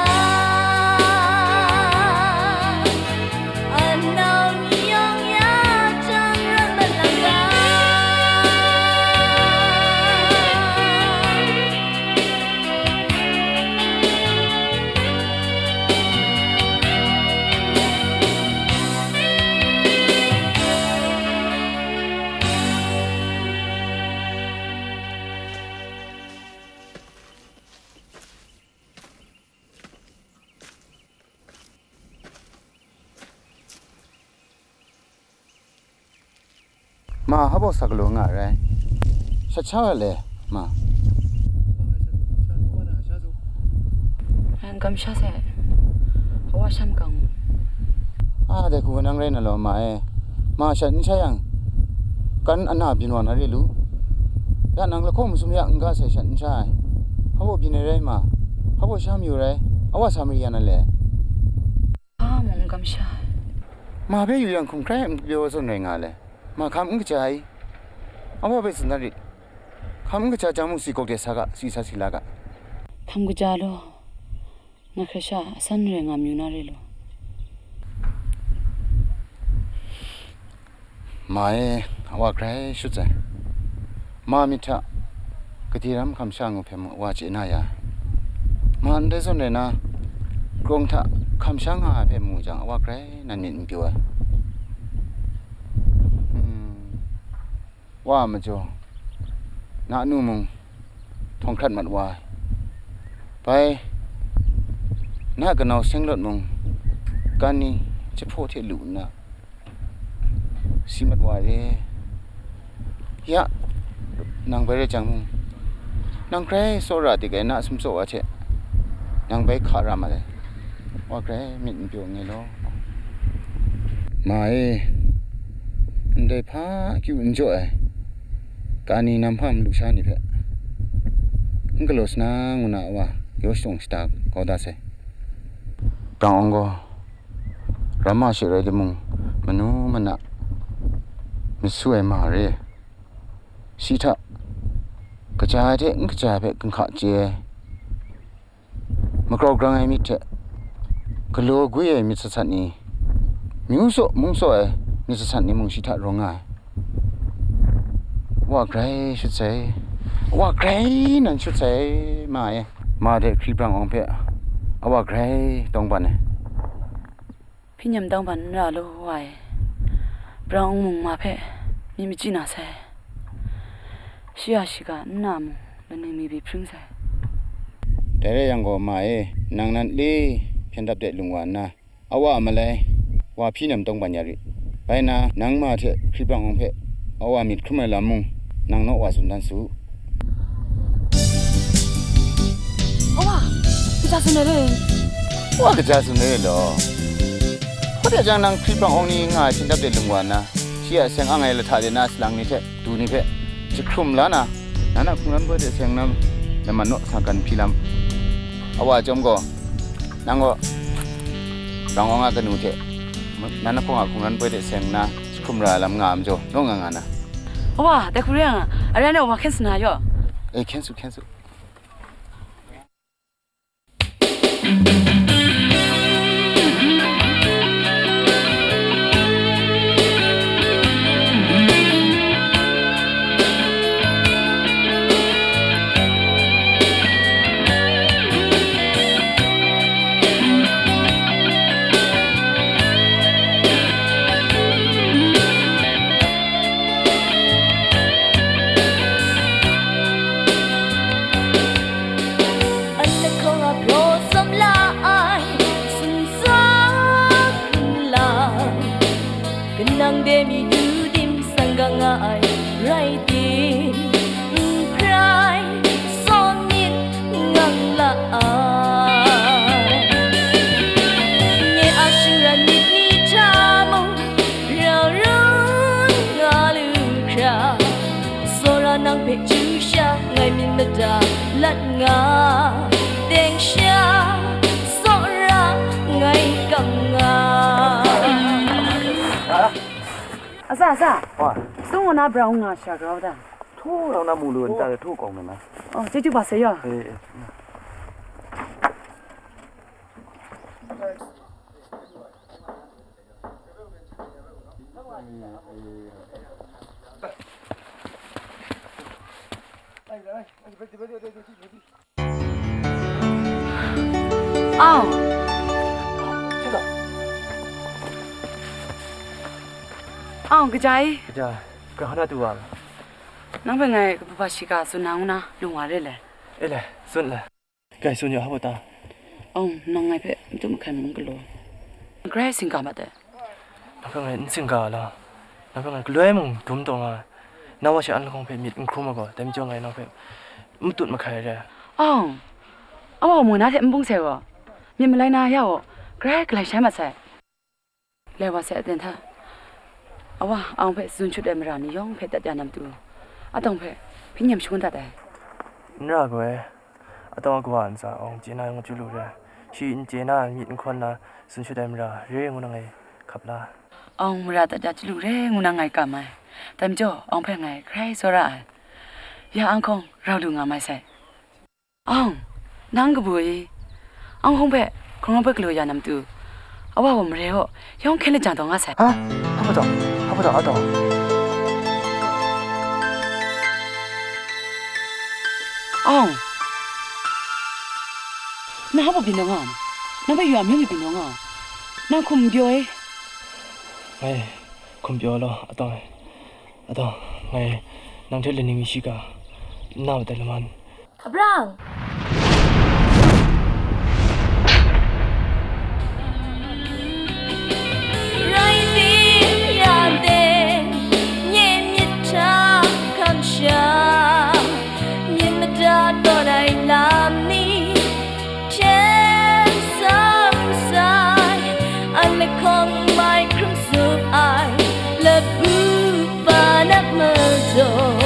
A nau ni yawng ya jang rawt malang ga. Ma, hpa baw sa galaw nga ai rai? Shat sha ai le, ma? N-, kamsham sai, a wa sham kang. A, dai hku nang rai na law, ma e. Ma shat n sha yang, kan ana byin wa na re lu. Ya nang lahkawng masum ya n ga sai shat n sha ai. Hpa baw byin ai rai ma? Hpa baw sha mayu rai? A wa sa mari ya na le? Hpa mung n kamsham ai. Ma hpe yu yang hkum hkrai n pyaw zawn rai nga le. Ma hkam n kaja ai. A wa hpe tsun dan rit. Hkam n kaja jang mung si gawk de sa ga, si sa si la ga. Hkam kaja law, nga hkrai sha asan rai nga mayu na re law. Ma e, a wa grai shut sai. Ma myit hta gade ram hkam sha ngu hpe mung a wa chye na ya. Ma ndai zawn rai na, grawng hta hkam sha nga ai hpe mu jang, a wa grai nan myit n pyaw ai. Hmm. Wa a majaw, na nu mung htawng hkrat mat wa ai. Bai, na kanau Senglawt mung, kan ni jahpraw hte lu nna, si mat wa ai re. Ya, nang bai rai jang mung, nang grai tsawra dik ai na sumtsaw wa hte, nang bai hka ra mat ai. Wa grai myit n pyaw nngai law. Ma e, ndai hpa akyu n jaw ai, kani nam hpa malu sha ni hpe, n galaw sa na ngu na a wa, yaw shadawng shada kau da sai. Brang Awng gaw, ramma she rai timung, manu mana myit su ai ma re. Shi hta, kaja ai hte n kaja ai hpe ginhka chye ai, magrau grang ai myit hte, galaw gwi ai myit sat sat ni, myu saw mung saw ai myit sat sat ni mung shi hta rawng nga ai. Wa grai shut sai, wa grai nan shut sai, ma e. Ma de hkri brang awng hpe, a wa grai tawng ban ai. Hpyi nem tawng ban n ra lu wa e. Brang awng mung ma hpe myit machyi na sai. Shi a shiga nna mung laning mi byi hpring sai. Dai rai yang gaw, ma e, nang nan le hpyen dap de lung wa nna, a wa a malai wa hpyi nem tawng ban ya rit. Bai na, nang ma hte hkri brang awng hpe a wa myit hkrum ai lam mung, nang naw wa tsun dan su. A wa, kaja tsun ai re? Wa kaja tsun ai re law? Hkut de jang nang hkri brang awng ni nga ai hpyen dap de lung wa nna, shi a seng ang ai lahta de na salang ni hte du ni hpe jahkrum la na, nan a hkungran poi de seng na laman naw sa kan hpyi lam. A wa chyawm gaw, nang gaw brang awng a kanu hte nan a hpawng a hkungran poi de seng nna jahkrum ra ai lam nga ai majaw, naw nga nga na. A wa, dai hku re yang, a rai na wa hkyen sa na yaw. E, hkyen su, hkyen su. Lat nga, deng sha, tsawra ngai kam nga. Asa, asa. Wa. Sung wana brown nga sha grau da. Thu rau na mu lu nta thu kong na. Oh, jeju ba se yo. Eh, eh. Ang. Ang, kaja i? Kaja, grahana tu wa. Nang hpe ngai kabu ba shiga tsun na ngu na, lung wa re le? E le, tsun le. Gai tsun yu hpa ta? Ang, nang ngai hpe matu mahkai mung galaw, grai singga mat ai. Nang hpe ngai n singga ai law, nang hpe ngai galoi mung dum taw nga ai. Na wa shi an lahkawng hpe myit n hkrum ai gaw, dai majaw ngai nang hpe n matut mahkai ai re. Ang, awa mung na hte n bung sai gaw, myit malai na ya gaw, grai galai shai mat sai. Lai wa sai aten hta, awa, ang hpe tsun shut ai mara ni yawng hpe dat ya na matu, atawng hpe hpyi nem shangun dat ai. N ra gaw e, atawng a kawa ntsa awng chye na yawng chyu lu re, shi n chye na myit n hkawn na tsun shut ai mara re ngu na ngai hkap la. Awng mara dat ya chyu lu re ngu na ngai kam ai, dai majaw awng hpe ngai hkrai tsawra ai, ya ang hkawng rau lu nga mai sai. Ang, nang kabu i? Ang hkawng hpe hkawng hpe galaw ya na matu, awa gaw mare gaw yawng hkyen lajang taw nga sai. Ha? Hpa taw? Hpa taw, a taw? Ang, nang hpa byin taw nga, nang hpe yu a mying mi byin taw nga, nang hkum n pyaw i? Ngai hkum pyaw law, a taw. A taw, ngai nang hte laning shiga n na mat ai laman. Abraham! Rai tim, ya teng, nye myit hta kamsham, myit mada tawn ai lam ni, hpyen sam sai, an lahkawng mai hkrum tsup ai, labu pa na majaw,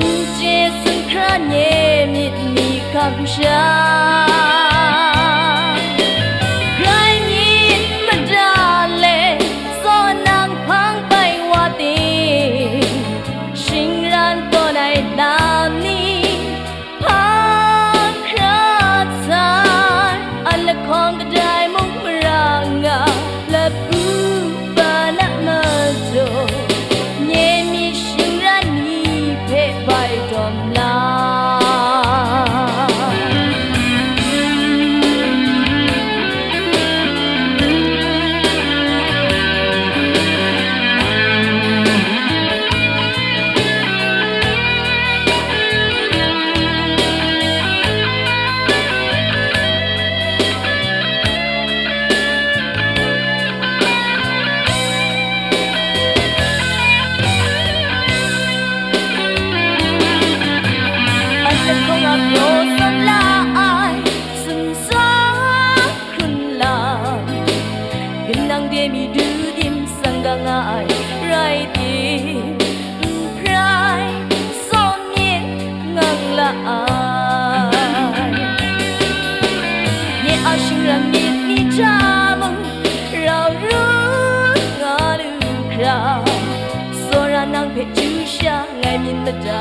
n chye sumhkra nye myit ni kamsham. Grai myit mada le, tsaw nang hpang bai wa ting, shingran tawn ai lam ni, hpa hkra sai, an lahkawng kadai mung mara nga, labu pa na majaw, nye myit shingran ni hpe bai dawm la. An lahkawng a pyaw san la ai, sumsawng hkrun lam, kanang de mi du dim sang ga nga ai, rai tim, n hprai, sawm myit ngang la ai. Nye a shingran myit ni hta mung, rau ru nga lu hkra, tsawra nang hpe chyu sha ngai myit mada,